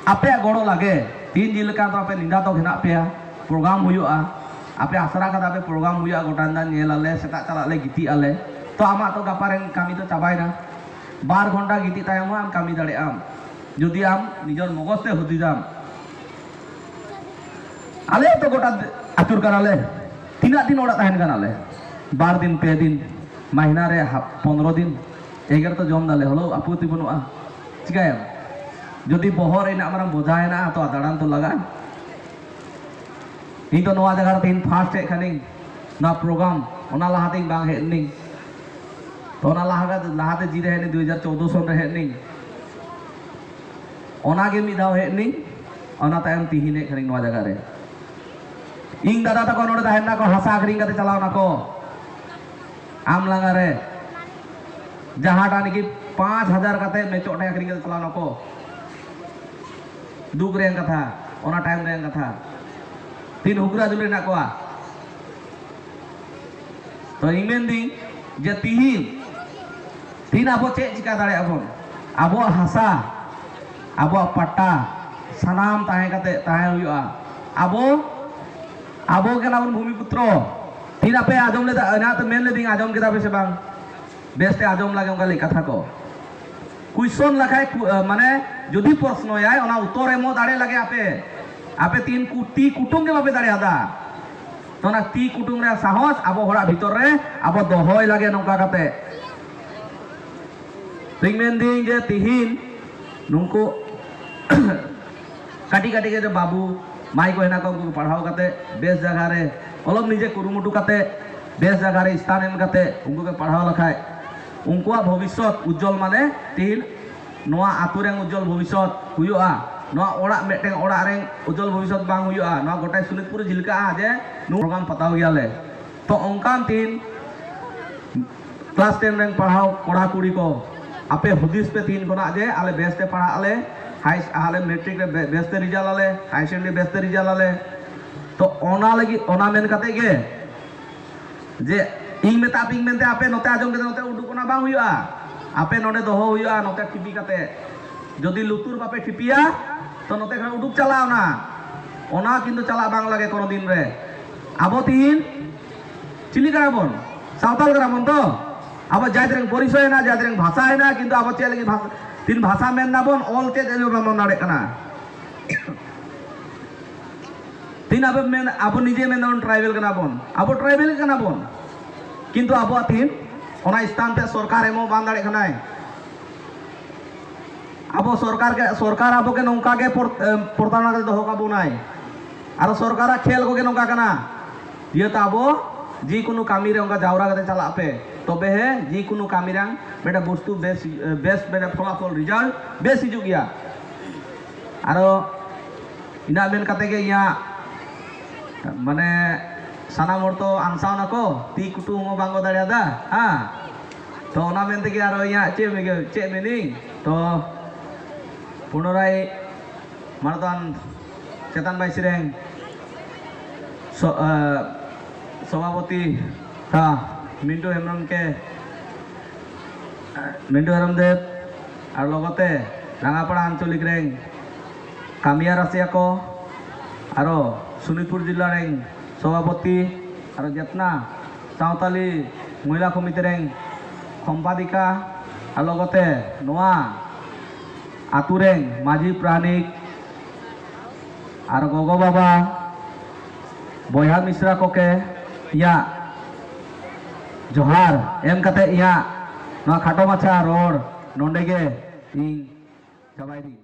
ᱟᱯᱮᱭᱟᱜ ᱜᱚᱲᱚ ᱞᱟᱹᱜᱤᱫ ᱛᱤᱱ ᱫᱤᱱ ᱞᱮᱠᱟ ᱫᱚ ᱟᱯᱮ ᱧᱤᱫᱟ ᱛᱚᱠ ᱦᱮᱱᱟᱜ ᱯᱮᱭᱟ, ᱯᱨᱳᱜᱨᱟᱢ ᱦᱩᱭᱩᱜᱼᱟ, ᱟᱯᱮ ᱟᱥᱨᱟ ᱠᱟᱫᱟ ᱯᱮ ᱯᱨᱳᱜᱨᱟᱢ ᱦᱩᱭᱩᱜᱼᱟ, ᱜᱚᱴᱟ ᱧᱤᱫᱟ ᱧᱮᱞ ᱟᱞᱮ, ᱥᱮᱛᱟᱜ ᱪᱟᱞᱟᱜ ᱞᱮ ᱜᱤᱛᱤᱡ ᱟᱞᱮ᱾ ᱛᱚ ᱟᱢᱟᱜ ᱛᱚ ᱜᱟᱯᱟ ᱨᱮᱱ ᱠᱟᱹᱢᱤ ᱫᱚ ᱪᱟᱵᱟᱭᱮᱱᱟ, ᱵᱟᱨ ᱜᱷᱚᱱᱴᱟ ᱜᱤᱛᱤᱡ ᱛᱟᱭᱚᱢ ᱦᱚᱸ ᱟᱢ ᱠᱟᱹᱢᱤ ᱫᱟᱲᱮᱭᱟᱜ ᱟᱢ᱾ ᱡᱩᱫᱤ ᱟᱢ ᱱᱤᱡᱮᱨ ᱢᱚᱜᱚᱡᱽ ᱛᱮ ᱦᱩᱫᱤᱥᱟᱢ, ᱟᱞᱮ ᱛᱚ ᱜᱚᱴᱟ ᱟᱹᱪᱩᱨ ᱠᱟᱱᱟᱞᱮ, ᱛᱤᱱᱟᱹᱜ ᱫᱤᱱ ᱚᱲᱟᱜ ᱛᱟᱦᱮᱱ ᱠᱟᱱᱟᱞᱮ? ᱵᱟᱨ ᱫᱤᱱ, ᱯᱮ ᱫᱤᱱ, ᱢᱟᱹᱦᱱᱟᱹ ᱨᱮ ᱦᱟᱯ-, ᱯᱚᱱᱨᱚ ᱫᱤᱱ, ᱮᱜᱮᱨ ᱛᱚ ᱡᱚᱢ ᱫᱟᱞᱮ, ᱦᱚᱞᱳ ᱟᱯᱚᱛᱛᱤ ᱵᱟᱹᱱᱩᱜᱼᱟ᱾ ᱪᱤᱠᱟᱹᱭᱟᱢ? ᱡᱩᱫᱤ ᱵᱚᱦᱚᱜ ᱨᱮ ᱤᱱᱟᱹᱜ ᱢᱟᱨᱟᱝ ᱵᱚᱡᱷᱟ ᱦᱮᱱᱟᱜᱼᱟ, ᱛᱚ ᱫᱟᱬᱟᱱ ᱛᱚ ᱞᱟᱜᱟᱜᱼᱟ᱾ ᱤᱧ ᱫᱚ ᱱᱚᱣᱟ ᱡᱟᱭᱜᱟ ᱨᱮ ᱛᱮᱦᱮᱧ first ᱦᱮᱡ ᱠᱟᱹᱱᱟᱹᱧ, ᱱᱚᱣᱟ program, ᱚᱱᱟ ᱞᱟᱦᱟᱛᱮ ᱤᱧ ᱵᱟᱝ ᱦᱮᱡ ᱞᱤᱱᱟᱹᱧ᱾ ᱛᱚ ᱚᱱᱟ ᱞᱟᱦᱟ, ᱞᱟᱦᱟᱛᱮ ᱡᱤᱨᱟᱹ ᱦᱮᱡ ᱞᱤᱱᱟᱹᱧ, ᱫᱩ ᱦᱟᱡᱟᱨ ᱪᱳᱫᱽᱫᱳ ᱥᱚᱱ ᱨᱮ ᱦᱮᱡ ᱞᱤᱱᱟᱹᱧ᱾ ᱚᱱᱟᱜᱮ ᱢᱤᱫ ᱫᱷᱟᱣ ᱦᱮᱡ ᱞᱤᱱᱟᱹᱧ, ᱚᱱᱟ ᱛᱟᱭᱚᱢ ᱛᱤᱦᱤᱧ ᱦᱮᱡ ᱠᱟᱹᱱᱟᱹᱧ ᱱᱚᱣᱟ ᱡᱟᱭᱜᱟ ᱨᱮ᱾ ᱤᱧ ᱫᱟᱫᱟ ᱛᱟᱠᱚ ᱱᱚᱰᱮ ᱛᱟᱦᱮᱸ ᱞᱮᱱᱟ ᱠᱚ, ᱦᱟᱥᱟ ᱟᱹᱠᱷᱨᱤᱧ ᱠᱟᱛᱮ ᱪᱟᱞᱟᱣ ᱱᱟᱠᱚ᱾ ᱟᱢ ᱞᱟᱸᱜᱟ ᱨᱮ ᱡᱟᱦᱟᱸᱴᱟᱜ ᱱᱟᱠᱤ ᱯᱟᱸᱪ ᱦᱟᱡᱟᱨ ᱠᱟᱛᱮ ᱢᱮᱪᱚᱜ ᱴᱷᱮᱱ ᱟᱹᱠᱷᱨᱤᱧ ᱠᱟᱛᱮ ᱪᱟᱞᱟᱣ ᱱᱟᱠᱚ᱾ ᱫᱩᱠ ᱨᱮᱭᱟᱜ ᱠᱟᱛᱷᱟ, ᱚᱱᱟ time ᱨᱮᱭᱟᱜ ᱠᱟᱛᱷᱟ᱾ ᱛᱤᱱ ᱦᱩᱜᱽᱨᱟ ᱡᱩᱞ ᱨᱮᱱᱟᱜ ᱠᱚᱣᱟ᱾ ᱛᱚ ᱤᱧ ᱢᱮᱱᱫᱟᱹᱧ ᱡᱮ ᱛᱤᱦᱤᱧ, ᱛᱤᱦᱤᱧ ᱟᱵᱚ ᱪᱮᱫ ᱪᱤᱠᱟ ᱫᱟᱲᱮᱭᱟᱜᱼᱟ ᱵᱚᱱ? ᱟᱵᱚᱣᱟᱜ ᱦᱟᱥᱟ, ᱟᱵᱚᱣᱟᱜ ᱯᱟᱴᱟ, ᱥᱟᱱᱟᱢ ᱛᱟᱦᱮᱸ ᱠᱟᱛᱮ ᱛᱟᱦᱮᱸ ᱦᱩᱭᱩᱜᱼᱟ᱾ ᱟᱵᱚ, ᱟᱵᱚ ᱠᱟᱱᱟ ᱵᱚᱱ ᱵᱷᱩᱢᱤ ᱯᱩᱛᱨᱚ᱾ ᱛᱤᱦᱤᱧ ᱟᱯᱮ ᱟᱸᱡᱚᱢ ᱞᱮᱫᱟ, ᱚᱱᱟ ᱛᱚ ᱢᱮᱱ ᱞᱮᱫᱟᱹᱧ, ᱟᱸᱡᱚᱢ ᱠᱮᱫᱟ ᱯᱮ ᱥᱮ ᱵᱟᱝ? ᱵᱮᱥᱛᱮ ᱟᱸᱡᱚᱢ ᱞᱟᱜᱮ ᱚᱱᱠᱟ ᱞᱟᱹᱭ ᱠᱟᱛᱷᱟ ᱠᱚ᱾ Question ᱞᱮᱠᱷᱟᱡ ᱠᱩ-, ᱟ, ᱢᱟᱱᱮ ᱡᱩᱫᱤ ᱯᱨᱚᱥᱱᱚᱭᱟᱭ, ᱚᱱᱟ ᱩᱛᱛᱚᱨ ᱮᱢᱚᱜ ᱫᱟᱲᱮ ᱞᱟᱜᱮ ᱟᱯᱮ᱾ ᱟᱯᱮ ᱛᱤᱱ ᱠᱩ-, ᱛᱤ ᱠᱩᱴᱩᱢ ᱜᱮ ᱵᱟᱯᱮ ᱫᱟᱲᱮᱭᱟᱫᱟ᱾ ᱛᱚ ᱚᱱᱟ ᱛᱤ ᱠᱩᱴᱩᱢ ᱨᱮᱭᱟᱜ ᱥᱟᱦᱚᱥ ᱟᱵᱚ ᱦᱚᱲᱟᱜ ᱵᱷᱤᱛᱚᱨ ᱨᱮ ᱟᱵᱚ ᱫᱚᱦᱚᱭ ᱞᱟᱜᱮ ᱱᱚᱝᱠᱟ ᱠᱟᱛᱮ᱾ ᱛᱚᱧ ᱢᱮᱱᱫᱟᱹᱧ ᱡᱮ ᱛᱤᱦᱤᱧ ᱱᱩᱠᱩ ᱠᱟᱹᱴᱤᱡ ᱠᱟᱹᱴᱤᱡ ᱜᱮ ᱡᱮ ᱵᱟᱹᱵᱩ ᱢᱟᱹᱭ ᱠᱚ ᱦᱮᱱᱟᱜ ᱠᱚᱣᱟ, ᱩᱱᱠᱩ ᱠᱚ ᱯᱟᱲᱦᱟᱣ ᱠᱟᱛᱮ ᱵᱮᱥ ᱡᱟᱭᱜᱟ ᱨᱮ ᱚᱞᱚᱜ ᱱᱤᱡᱮ ᱠᱩᱨᱩᱢᱩᱴᱩ ᱠᱟᱛᱮ ᱵᱮᱥ ᱡᱟᱭᱜᱟ ᱨᱮ ᱥᱛᱷᱟᱱ ᱮᱢ ᱠᱟᱛᱮ ᱩᱱᱠᱩ ᱠᱚ ᱯᱟᱲᱦᱟᱣ ᱞᱮᱠᱷᱟᱡ ᱩᱱᱠᱩᱣᱟᱜ ᱵᱷᱚᱵᱤᱥᱥᱚᱛ ᱩᱡᱡᱚᱞ, ᱢᱟᱱᱮ ᱛᱤᱦᱤᱧ ᱱᱚᱣᱟ ᱟᱛᱳ ᱨᱮᱱ ᱩᱡᱡᱚᱞ ᱵᱷᱚᱵᱤᱥᱥᱚᱛ ᱦᱩᱭᱩᱜᱼᱟ, ᱱᱚᱣᱟ ᱚᱲᱟᱜ ᱢᱤᱫᱴᱮᱱ ᱚᱲᱟᱜ ᱨᱮᱱ ᱩᱡᱡᱚᱞ ᱵᱷᱚᱵᱤᱥᱥᱚᱛ ᱵᱟᱝ ᱦᱩᱭᱩᱜᱼᱟ, ᱱᱚᱣᱟ ᱜᱚᱴᱟᱭ ᱥᱩᱱᱤᱛᱯᱩᱨ ᱡᱷᱤᱞᱠᱟᱜᱼᱟ ᱡᱮ ᱱᱚᱣᱟ program ᱯᱟᱛᱟᱣ ᱜᱮᱭᱟᱞᱮ᱾ ᱛᱚ ᱚᱱᱠᱟᱱ ᱛᱤᱦᱤᱧ class ten ᱨᱮᱱ ᱯᱟᱲᱦᱟᱣ ᱠᱚᱲᱟ ᱠᱩᱲᱤ ᱠᱚ, ᱟᱯᱮ ᱦᱩᱫᱤᱥ ᱯᱮ ᱛᱤᱦᱤᱧ ᱠᱷᱚᱱᱟᱜ ᱡᱮ ᱟᱞᱮ ᱵᱮᱥ ᱛᱮ ᱯᱟᱲᱦᱟᱜ ᱟᱞᱮ, high, ᱟᱞᱮ matric ᱨᱮ ᱵᱮ-, ᱵᱮᱥ ᱛᱮ result ᱟᱞᱮ, higher secondary ᱵᱮᱥ ᱛᱮ result ᱟᱞᱮ᱾ ᱛᱚ ᱚᱱᱟ ᱞᱟᱹᱜᱤᱫ, ᱚᱱᱟ ᱢᱮᱱ ᱠᱟᱛᱮ ᱜᱮ ᱡᱮ ᱤᱧ ᱢᱮᱛᱟ ᱯᱮᱭᱟᱹᱧ ᱢᱮᱱᱛᱮ ᱟᱯᱮ ᱱᱚᱛᱮ ᱟᱸᱡᱚᱢ ᱠᱟᱛᱮ ᱱᱚᱛᱮ ᱩᱰᱩᱠ, ᱚᱱᱟ ᱵᱟᱝ ᱦᱩᱭᱩᱜᱼᱟ᱾ ᱟᱯᱮ ᱱᱚᱰᱮ ᱫᱚᱦᱚ ᱦᱩᱭᱩᱜᱼᱟ, ᱱᱚᱛᱮ ᱴᱷᱤᱯᱤ ᱠᱟᱛᱮ᱾ ᱡᱩᱫᱤ ᱞᱩᱛᱩᱨ ᱵᱟᱯᱮ ᱴᱷᱤᱯᱤᱭᱟ, ᱛᱚ ᱱᱚᱛᱮ ᱠᱷᱚᱱ ᱩᱰᱩᱠ ᱪᱟᱞᱟᱣ ᱱᱟ, ᱚᱱᱟ ᱠᱤᱱᱛᱩ ᱪᱟᱞᱟᱜ ᱵᱟᱝ ᱞᱟᱜᱮ ᱠᱳᱱᱳ ᱫᱤᱱ ᱨᱮ᱾ ᱟᱵᱚ ᱛᱤᱦᱤᱧ ᱪᱤᱞᱤ ᱠᱟᱱᱟ ᱵᱚᱱ? ᱥᱟᱶᱛᱟᱞ ᱠᱟᱱᱟ ᱵᱚᱱ ᱛᱚ? ᱟᱵᱚ ᱡᱟᱹᱛ ᱨᱮᱱ ᱯᱚᱨᱤᱪᱚᱭ ᱦᱮᱱᱟᱜ, ᱡᱟᱹᱛ ᱨᱮᱱ ᱵᱷᱟᱥᱟ ᱦᱮᱱᱟᱜ, ᱠᱤᱱᱛᱩ ᱟᱵᱚ ᱪᱮᱫ ᱞᱟᱹᱜᱤᱫ ᱵᱷᱟᱥᱟ, ᱛᱤᱱ ᱵᱷᱟᱥᱟ ᱢᱮᱱ ᱫᱟᱵᱚᱱ, ᱚᱞ ᱪᱮᱫ ᱞᱟᱹᱜᱤᱫ ᱵᱟᱵᱚᱱ ᱫᱟᱲᱮᱭᱟᱜ ᱠᱟᱱᱟ? ᱛᱤᱱ ᱟᱵᱚ ᱢᱮᱱ, ᱟᱵᱚ ᱱᱤᱡᱮ ᱢᱮᱱ ᱫᱟᱵᱚᱱ ᱴᱨᱟᱭᱵᱮᱞ ᱠᱟᱱᱟ ᱵᱚᱱ, ᱟᱵᱚ ᱴᱨᱟᱭᱵᱮᱞ ᱠᱟᱱᱟ ᱵᱚᱱ, ᱠᱤᱱᱛᱩ ᱟᱵᱚᱣᱟᱜ ᱛᱤᱱ ᱚᱱᱟ ᱥᱛᱷᱟᱱ ᱛᱮ ᱥᱚᱨᱠᱟᱨ ᱮᱢᱚᱜ ᱵᱟᱝ ᱫᱟᱲᱮᱭᱟᱜ ᱠᱟᱱᱟᱭ᱾ ᱟᱵᱚ ᱥᱚᱨᱠᱟᱨ ᱜᱮ, ᱥᱚᱨᱠᱟᱨ ᱟᱵᱚ ᱜᱮ ᱱᱚᱝᱠᱟ ᱜᱮ ᱯᱚᱨ-, ᱮ, ᱯᱨᱚᱛᱟᱲᱚᱱᱟ ᱨᱮ ᱫᱚᱦᱚ ᱠᱟᱵᱚᱱᱟᱭ᱾ ᱟᱨᱚ ᱥᱚᱨᱠᱟᱨᱟᱜ ᱠᱷᱮᱞ ᱠᱚᱜᱮ ᱱᱚᱝᱠᱟ ᱠᱟᱱᱟ᱾ ᱤᱭᱟᱹ ᱛᱚ ᱟᱵᱚ ᱡᱮᱠᱳᱱᱳ ᱠᱟᱹᱢᱤ ᱨᱮ ᱚᱱᱠᱟ ᱡᱟᱣᱨᱟ ᱠᱟᱛᱮ ᱪᱟᱞᱟᱜ ᱯᱮ, ᱛᱚᱵᱮ ᱦᱮ ᱡᱮᱠᱳᱱᱳ ᱠᱟᱹᱢᱤ ᱨᱮ ᱢᱤᱫᱴᱮᱱ ᱵᱚᱥᱛᱩ ᱵᱮᱥ, ᱮ, ᱵᱮᱥ ᱢᱤᱫᱴᱮᱱ ᱯᱷᱚᱞᱟᱯᱷᱚᱞ ᱨᱮᱡᱟᱞᱴ ᱵᱮᱥ ᱦᱤᱡᱩᱜ ᱜᱮᱭᱟ᱾ ᱟᱨᱚ ᱤᱱᱟᱹᱜ ᱢᱮᱱ ᱠᱟᱛᱮ ᱜᱮ ᱤᱧᱟᱹᱜ ᱢᱟᱱᱮ ᱥᱟᱱᱟᱢ ᱦᱚᱲ ᱛᱚ ᱟᱱᱥᱟᱣ ᱱᱟᱠᱚ, ᱛᱤ ᱠᱩᱴᱩ ᱦᱚᱸ ᱵᱟᱝ ᱠᱚ ᱫᱟᱲᱮᱭᱟᱫᱟ, ᱦᱮᱸ᱾ ᱛᱚ ᱚᱱᱟ ᱢᱮᱱ ᱛᱮᱜᱮ ᱟᱨᱚ ᱤᱧᱟᱹᱜ ᱪᱮᱫ ᱢᱮᱱ-, ᱪᱮᱫ ᱢᱮᱱᱤᱧ ᱛᱚ ᱯᱩᱱᱚᱨᱟᱭ ᱢᱟᱱᱚᱛᱟᱱ ᱪᱮᱛᱟᱱ ᱵᱟᱭ ᱥᱮᱨᱮᱧ ᱥᱚ-, ᱮ, ᱥᱚᱵᱷᱟᱯᱚᱛᱤ ᱛᱟ ᱢᱤᱱᱴᱩ ᱦᱮᱢᱵᱨᱚᱢ ᱠᱮ, ᱢᱤᱱᱴᱩ ᱦᱮᱢᱵᱨᱚᱢ ᱫᱮᱵ ᱟᱨ ᱞᱚᱜᱚᱛᱮ ᱨᱟᱸᱜᱟᱯᱟᱲᱟ ᱟᱧᱪᱚᱞᱤᱠ ᱨᱮᱱ ᱠᱟᱹᱢᱤᱭᱟ ᱨᱟᱥᱤᱭᱟ ᱠᱚ, ᱟᱨᱚ ᱥᱩᱱᱤᱛᱯᱩᱨ ᱡᱤᱞᱟ ᱨᱮᱱ ᱥᱚᱵᱷᱟᱯᱚᱛᱤ, ᱟᱨᱚ ᱡᱮᱛᱱᱟ ᱥᱟᱶᱛᱟᱞᱤ ᱢᱚᱦᱤᱞᱟ ᱠᱚᱢᱤᱴᱤ ᱨᱮᱱ ᱥᱚᱢᱯᱟᱫᱤᱠᱟ, ᱟᱨ ᱞᱚᱜᱚᱛᱮ ᱱᱚᱣᱟ ᱟᱛᱳ ᱨᱮᱱ ᱢᱟᱹᱡᱷᱤ ᱯᱟᱨᱟᱱᱤᱠ ᱟᱨ ᱜᱚᱜᱚ ᱵᱟᱵᱟ, ᱵᱚᱭᱦᱟ ᱢᱤᱥᱨᱟ ᱠᱚᱠᱮ ᱤᱧᱟᱹᱜ ᱡᱚᱦᱟᱨ ᱮᱢ ᱠᱟᱛᱮ ᱤᱧᱟᱹᱜ ᱱᱚᱣᱟ ᱠᱷᱟᱴᱚ ᱢᱟᱪᱷᱟ ᱨᱚᱲ ᱱᱚᱰᱮ ᱜᱮ ᱤᱧ ᱪᱟᱵᱟᱭᱫᱤᱧ᱾